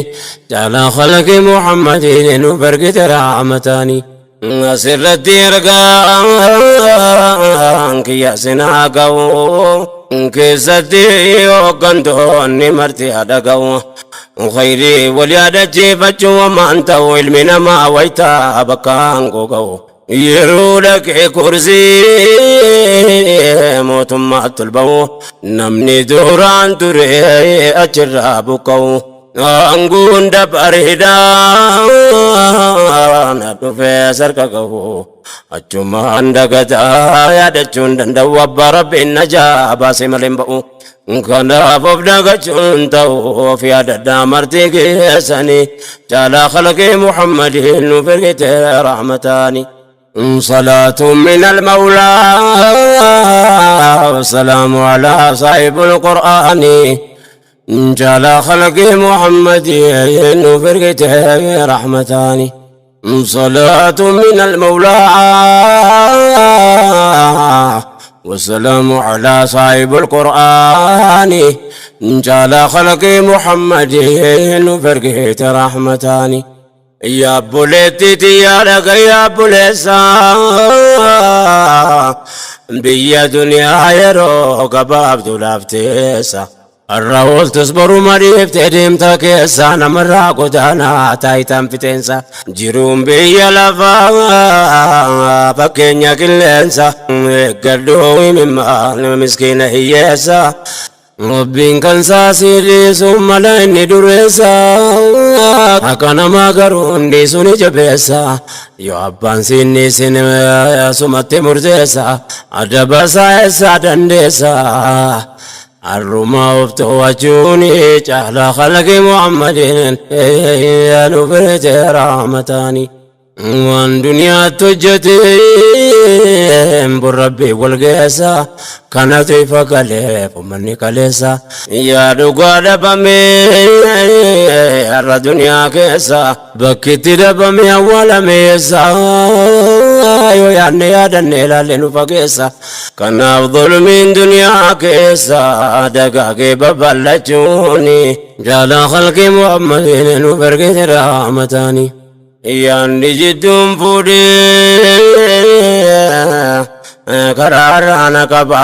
Jaalaa khalaqi Muhammadiin nuuf ergite rahmataani. Asirratti ergaan kiyya sinaa ga'u, keessatti hooggantoonni marti haadha ga'u. Khayrii wal yaadachiifachuu waan ta'u ilmi namaa waytaa bakka aangoo ga'u. Yeroo dhaqee kursii mootummaatti ol ba'u, namni duraan ture achirraa buqqa'u. Aangoon dabareedhaan dhufee sarka gahu achumaan dagataa yaadachuun danda'u. Abbaa rabbiin najaa baasee malee hin ba'u. Kanaaf of dagachuun ta'u of yaadadhaa marti keessanii jaalaa khalaqii Muhammadiin nuuf ergite rahmataani. صلاة من المولى والسلام على صاحب القرآن، جال خلق محمد فرقته رحمتان. صلاة من المولى والسلام على صاحب القرآن، جال خلق محمد فرقته رحمتان. Yaa obboleettii yaa dhaga yaa obboleessa, biyya duniyaa yeroo gabaabduu laafteessa. Har'a ooltus boru mariiftee deemta keessa namarraa godaanaa taayitaan fixeensa. Jiruun biyya lafaa fakkeenya qilleensa. Eeggadhuu himimmaa miskiina hiyyeessa. Rabbiin kan saasii dhiisu mala inni dureessa. Akka namaa garuu hundi suni jabeessa. Yoo abbaan siinni isin sumatti murteessa. Adaba isaa eessaa dandeessa? Har'uma of to'achuun caalaa khalaqi Muhammadiin nu firte rahmataani. Waan duniyaatti hojjeteen burrabbii wal geessa. Kanatu ifa galeef uummanni kaleessa. Yaa dhugaa dhabamee har'a duniyaa keessa, bakki itti dhabame awwaalame eessa? Yoo yaadne yaadanne ilaalle nu fageessa. Kanaaf zulmiin duniyaa keessa dagaagee babal'achuuni jaalaa khalqii Muhammadiin nu ergite rahmataani. Yaanni jidduun fuudhee karaarraa na qaba,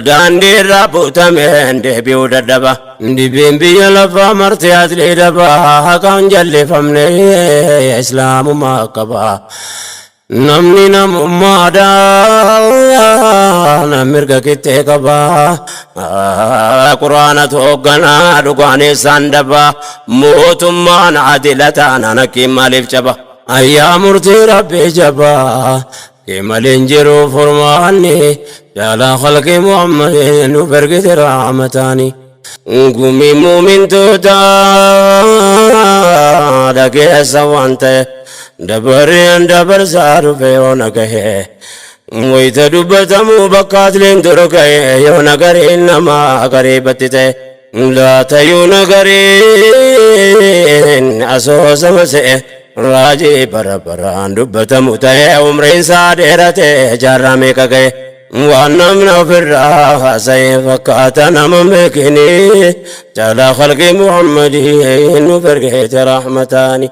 daandii irraa butameen deebi'uu dadhaba. Dhibeen biyya lafaa martee aslee daba, haqaan jallifamne islaamummaa qaba. Namni namummaadhaan mirga qixxee qaba. Quraanatu hoogganaa, dhugaan isaan daba. Mootummaan adila taanaan hakkiin maaliif caba? Ayyaa murtii Rabbii jabaa. Maleen jiru furmaanni, jaalaa khalqii Muhammadin nuuf ergite rahmataani. Gumii muumintoota dhageessa, waan ta'e dabareen dabarsaa dhufe yoo nagahe. Wayita dubbatamu bakka atliin dura ga'e, yoo nagariin nama gariibatti ta'e. Laatayyuu nagariin asoosama se'e, raajii bara baraan dubbatamu ta'e, umriin isaa dheerate jaarraa meeqa ga'e. Waan namni ofirraa haasa'e fakkaata nama beekini, jaalaa khalqii Muhammadii nuuf ergeete rahmataani.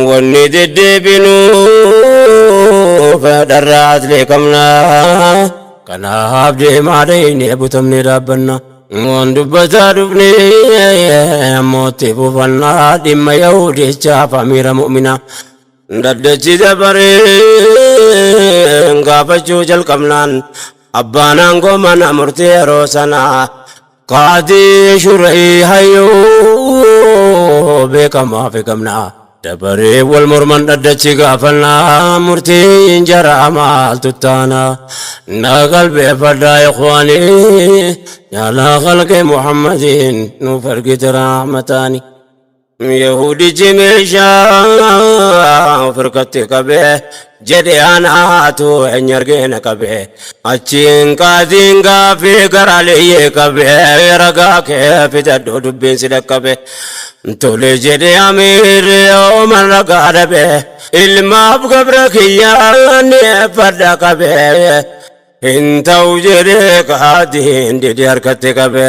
Wanni deddeebinuuf dharraa aslee qabna. Kanaaf deemaa dhayinee butamnee dhaabbanna. Waan dubbataa dhufne ammootti fufannaa, dhimma Yahudichaaf amiira mu'minaa. Daddachi dabaree gaafachuu jalqabnaan, abbaan aangoo mana murtii yeroo sanaa qaadii Shura'ii hayyuu beekamaa fi gamnaa. Dabaree wal morman dhaddachi gaafannaa, murtiin jaraa maaltu taana? Na qalbeeffadhaa ikhwaanii, jaalaa khalqi Muhammadiin nuuf ergite rahmataani. Yahudichi meeshaa of harkatti qabee jedhe, anaatu eenyu argeena qabee. Achiin qaatiin gaaffii gara liyyee qabee, ragaa kee fidadhu, dubbiin si dhaqqabe. Tole jedhe amiirri, Omar ragaa dhabe, ilmaaf gabra kiyyaan fadha qabee. Hin ta'u jedhee qaadiin didi harkatti qabe.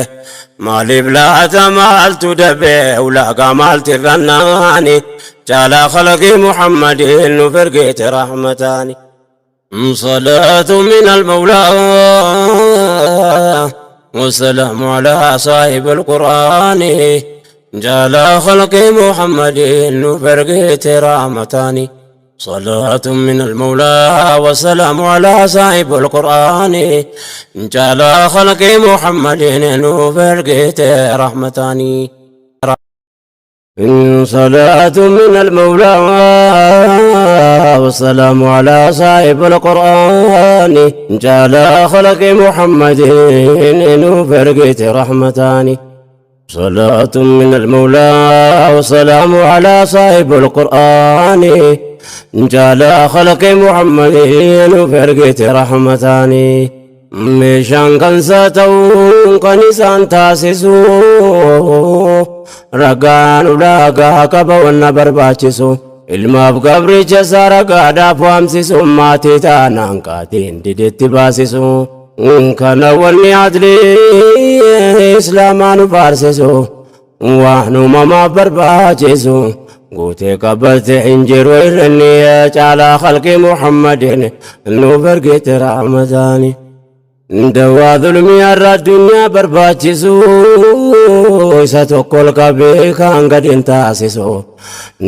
Maaliif laata, maaltu dabe, ulaagaa maalti irrannaani, jaalaa khalaqii Muhammadiin nuuf ergeete rahmataani. صلاة من المولى والسلام على صاحب القرآن، جال خلق محمد نفرقت رحمتان. صلاة من المولى والسلام على صاحب القرآن، جال خلق محمد نفرقت رحمتان. صلاة من المولى والسلام على صاحب القرآن، جال خلق محمد نفرقت رحمتان. صلاة من المولى والسلام على صاحب القرآن، جال خلق محمد نفرقت رحمتان. Meeshaan kan isaa ta'uun kan isaan taasisu, ragaan ulaagaa qaba wanna barbaachisu. Ilmaaf gabricha isaa ragaadhaaf waamsisu, maatii taanaan qaatiin didetti baasisu. Kana wanni adlii islaamaa nu faarsisu, waan uumamaaf barbaachisu guutee qabate hin jiru irranni, caalaa khalqii Muhammadin nuuf ergite rahmataani. Dawaa zulmii har'a addunyaa barbaachisu, isa tokko ol qabee kaan gadi hin taasisu.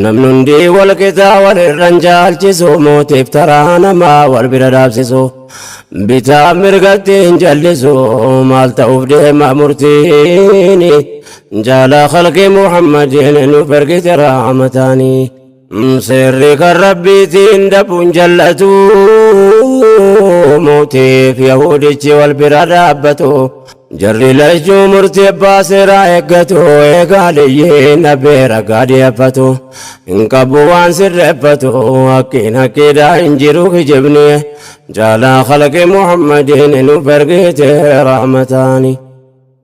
Namni hundi wal qixaa wal irran caalchisu, mootiif taraa namaa wal bira dhaabsisu. Bitaa mirgatti hin jallisu, maal ta'uuf deema murtiin, jaalaa khalqii Muhammadin nuuf ergite rahmataanii. Seerri kan Rabbiitiin dabuun jallatu, mootiif Yahudichi wal bira dhaabbatu. Jarri lachuu murtii abbaa seeraa eeggatu, eegaa liyyee nabee ragaa dhiyeeffatu. Hin qabu waan sirreeffatu, hakkiin hakkiidhaa hin jiru kijibni, jaalaa khalqi Muhammadiin nuuf ergite rahmataani.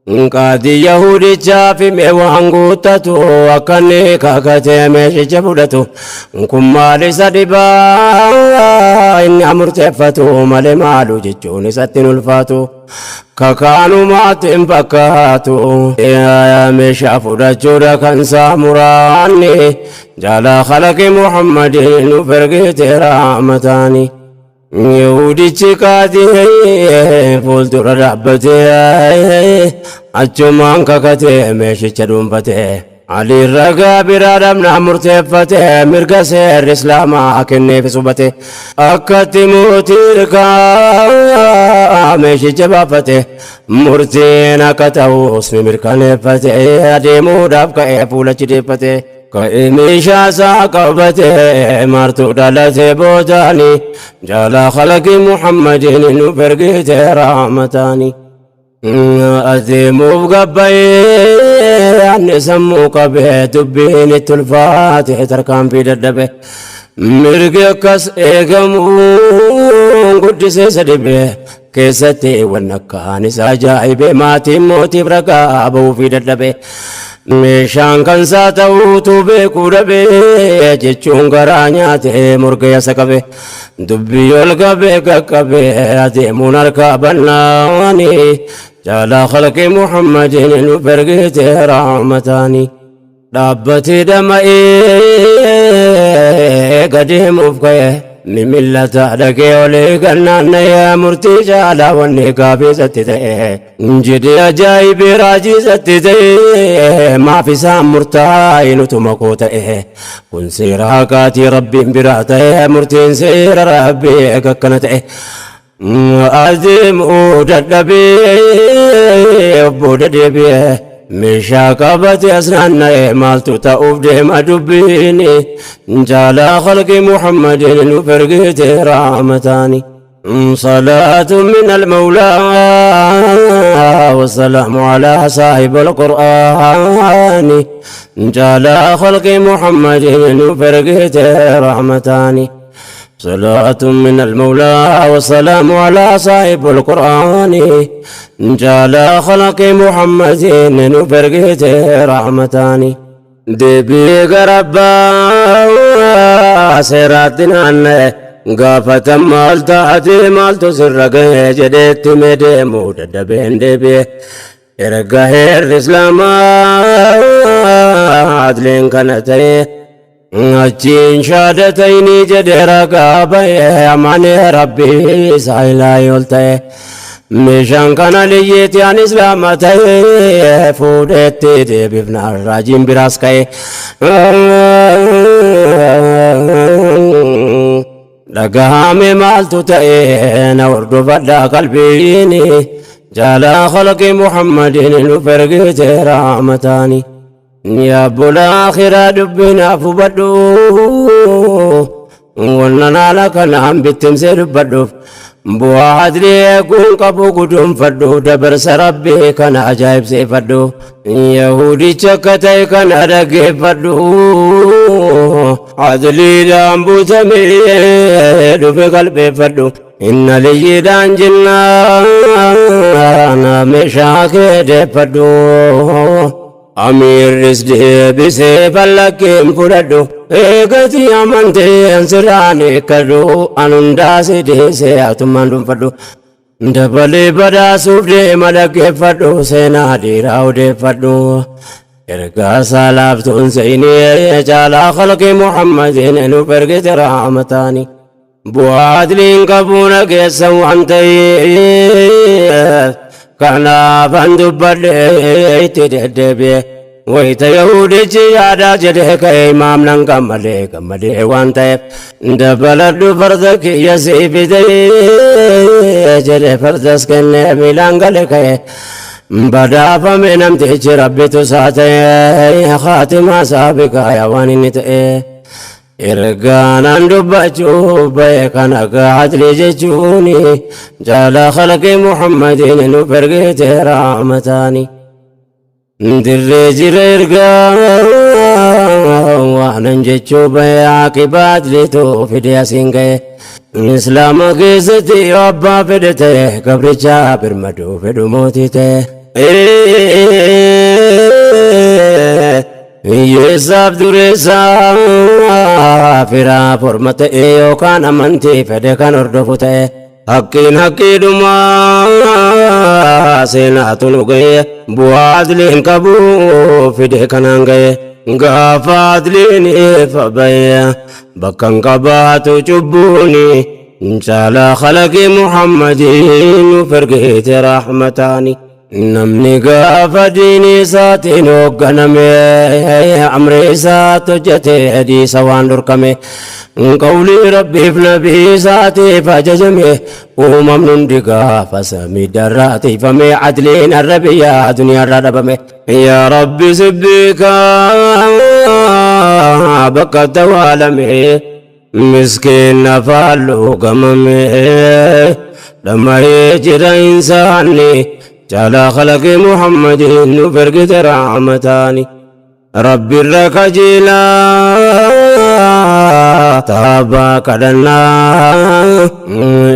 Qaadii Yahudichaaf hime waan guuttatu, akka inni kakatee meeshicha fudhatu. Kun maal isa dhibaa? Inni murteeffatu malee maalu jechuun isatti hin ulfaatu. Kakaanumaatti hin fakkaatu. Meeshaa fudhachuudha kan saamuraanni jaalaa khalaqi Muhammadin nuuf ergite rahmataani. Yahudichi qaadii fuuldura dhaabbatee achumaan kakatee meeshicha dhuunfatee. Ali ragaa biraa dhabnaa murteeffate, mirga seerri Islaamaa kenneef hubate. Akkatti mootii hirkaa meeshicha baafate, murtiin akka ta'us ni mirkaneeffate. Adeemuudhaaf ka'ee fuulachi deeffate. Ka'ee meeshaa isaa qabate, martuu dhalate boodaani jaalaa khalaqi Muhammadin nuuf ergite rahmataani. Adeemuuf gabbayee anni sammuu qabee, dubbiin itti ulfaate, tarkaanfii dadhabe. Mirgi akkas eegamuun guddisee isa dhibe, keessatti wanna akkaan isa ajaa'ibe, maatiin mootiif ragaa ba'uufii dadhabe. Meeshaan kan isaa ta'uutu beekuu dhabe jechuun garaa nyaate, morga yasa qabe. Dubbii ol qabee qaqqabe, adeemuun harkaa bannaani jaalaa khalqi Muhammadin nuuf ergite rahmataani. Dhaabbatee dhama'ee gadeemuuf ka'e, ni millata dhagee olee gannaanna'ee, murtii jaalaa wanni gaafii ta'e jedhee ajaa'ibee raajii isatti ta'e, maaf isaan murtaa'e nutuma koo ta'e? Kun seera haqaatii Rabbiin biraa ta'e, murtiin seera Rabbii akkana ta'e. Adeemuu dadhabee of booda deebi'ee meeshaa qabate as naanna'e, maaltu ta'uuf deema dubbiin? Jaalaa khalqi Muhammadin nuuf ergite rahmataani. صلاة من المولى والسلام على صاحب القرآن، جعل خلق محمد فرقت رحمتان. صلاة من المولى والسلام على صاحب القرآن، جعل خلق محمد فرقت رحمتان. Deebii garabbaa seeraatti naanna'e, gaafatan maal taate, maaltu sirra ga'e jedheetti mee deemuu dadhabeen deebi'e. Erga heerri Islaamaa adleen kana ta'e, achiin shaadatayni jedhee ragaa ba'e, amanee Rabbii isaa ilaahi ol ta'e. Meeshaan kana liyyeeti an Islaama ta'e, fuudheetti deebifna raajiin biraas ka'e. Dhagahame maaltu ta'e? Na hordofadhaa qalbiini jaalaa khalqi Muhammadin nuuf ergite rahmataani. Yaa bola akhiraa dubbinaaf hubadhu, wanna naala kanaan bittimsee dubbadhuuf, bu'aa adlii eeguun qabu guduunfadhu, dabarsa Rabbii kana ajaa'ibsiifadhu, Yahudicha akka ta'e kana dhaggeeffadhu, adliidhaan buutamee dhufe qalbeeffadhu. Inna liyyiidhaan jennaan meeshaa kee deeffadhu. Amiirris deebisee fallakkeen fudhadhu, eegati amanteen sirraan eekkadhu, an hundaa si deesee atummaan dhuunfadhu. Dabalee badhaasuuf deema, dhaggeeffadhu, seenaa dhiiraa odeeffadhu. Ergaa saalaaftuun seenee caalaa khalqi Muhammadin nuuf ergite rahmataani. Bu'aa adliin qabuuna keessa waan ta'eef, kanaaf an dubbadhe itti deddeebi'e. Wayita Yahudichi yaadaa jedhee ka'e, imaamnan gammadee gammadee waan ta'eef, dabaladhu farda kiyya sii fide jedhee, fardas kennee miilaan gale ka'e. Badhaafame namtichi, Rabbitu isaa ta'e, khaatimaa saabiqaa yaa waan inni ta'e. Ergaanaan dubbachuu bahe kan akka adli jechuuni jaala khalqi Muhammadin nuuf ergite rahmataani. Dirree jira ergaa waanan jechuu bahe, aqibaa adliitu fide asiin ga'e. Islaama keessatti yoo abbaa fedhe ta'e, gabricha birmaduu fedhu mootii ta'e. Hiyyeessaaf dureessaa firaaf horma ta'e yookaan amantii fedhe kan hordofu ta'e haqqiin haqqiidhumaa seenaatu nu ga'e bu'aa adliin qabu fide kanaan ga'e gaafa adliin ifa ba'e bakka hin qabaatu cubbuuni caalaa khalaqii Muhammadiin nuuf ergite rahmataani. Namni gaafa diinii isaatiin hoogganame amri isaatti hojjete hadiisa waan dhorkame qawlii rabbiif nabii isaatiif ajajame uumamni hundi gaafa samiidharraa tiifame adliin har'a biyya duniyaarraa dhabame. Yaa Rabbi sibbiika bakka tawaalame miskiin afaan luugamame dhama'ee jira insaanni caalaa khalaqii Muhammadiin nuuf ergite rahmataani. Rabbirra kajeelaa taabaa kadhannaa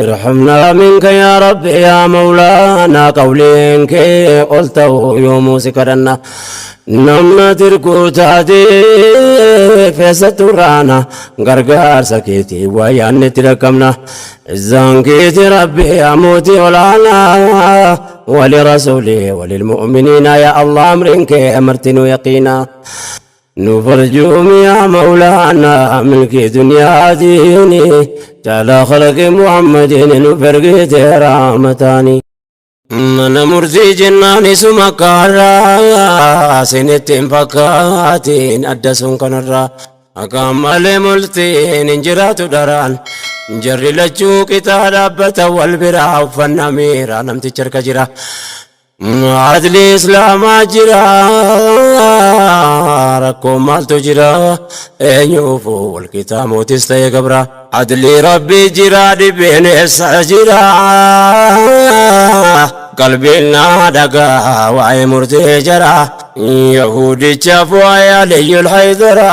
irhamnaa minka yaa Rabbi yaa Mawlaanaa qawliin kee ol ta'u yoomuu si kadhanna. Namna tirkuu taatee feessattu raana gargaarsa keetii waa yaadne itti dhaqqabna. Izzaan keeti Rabbi yaa mootii olaanaa ولرسوله وللمؤمنين يا الله أمرك أمرتني يقينا نفرجهم يا مولانا ملك دنيا ديني تعالى خلق محمد نفرقت رحمتاني Mana murtii jennaan isuma kaarraa sinitti hin fakkaatiin adda sun kanarraa Akkaan malee murtiin hin jiraatu dharaan jarri lachuu qixaa dhaabbata wal biraa uffannaa miiraa namticha harka jira. Adli islaamaa jira rakkoo maaltu jira eenyuufu wal qixaa mootis ta'e gabra. Adli rabbii jira dhibeen eessa jira qalbiin naa dhagaa waa'ee murtee jara yahudichaaf waa'ee aliyyul haydara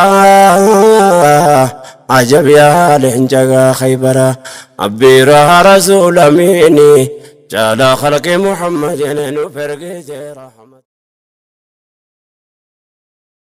ajab yaa leenca khaybara abbiiraa rasuula miini caalaa khalqi muhammadin nuuf ergite.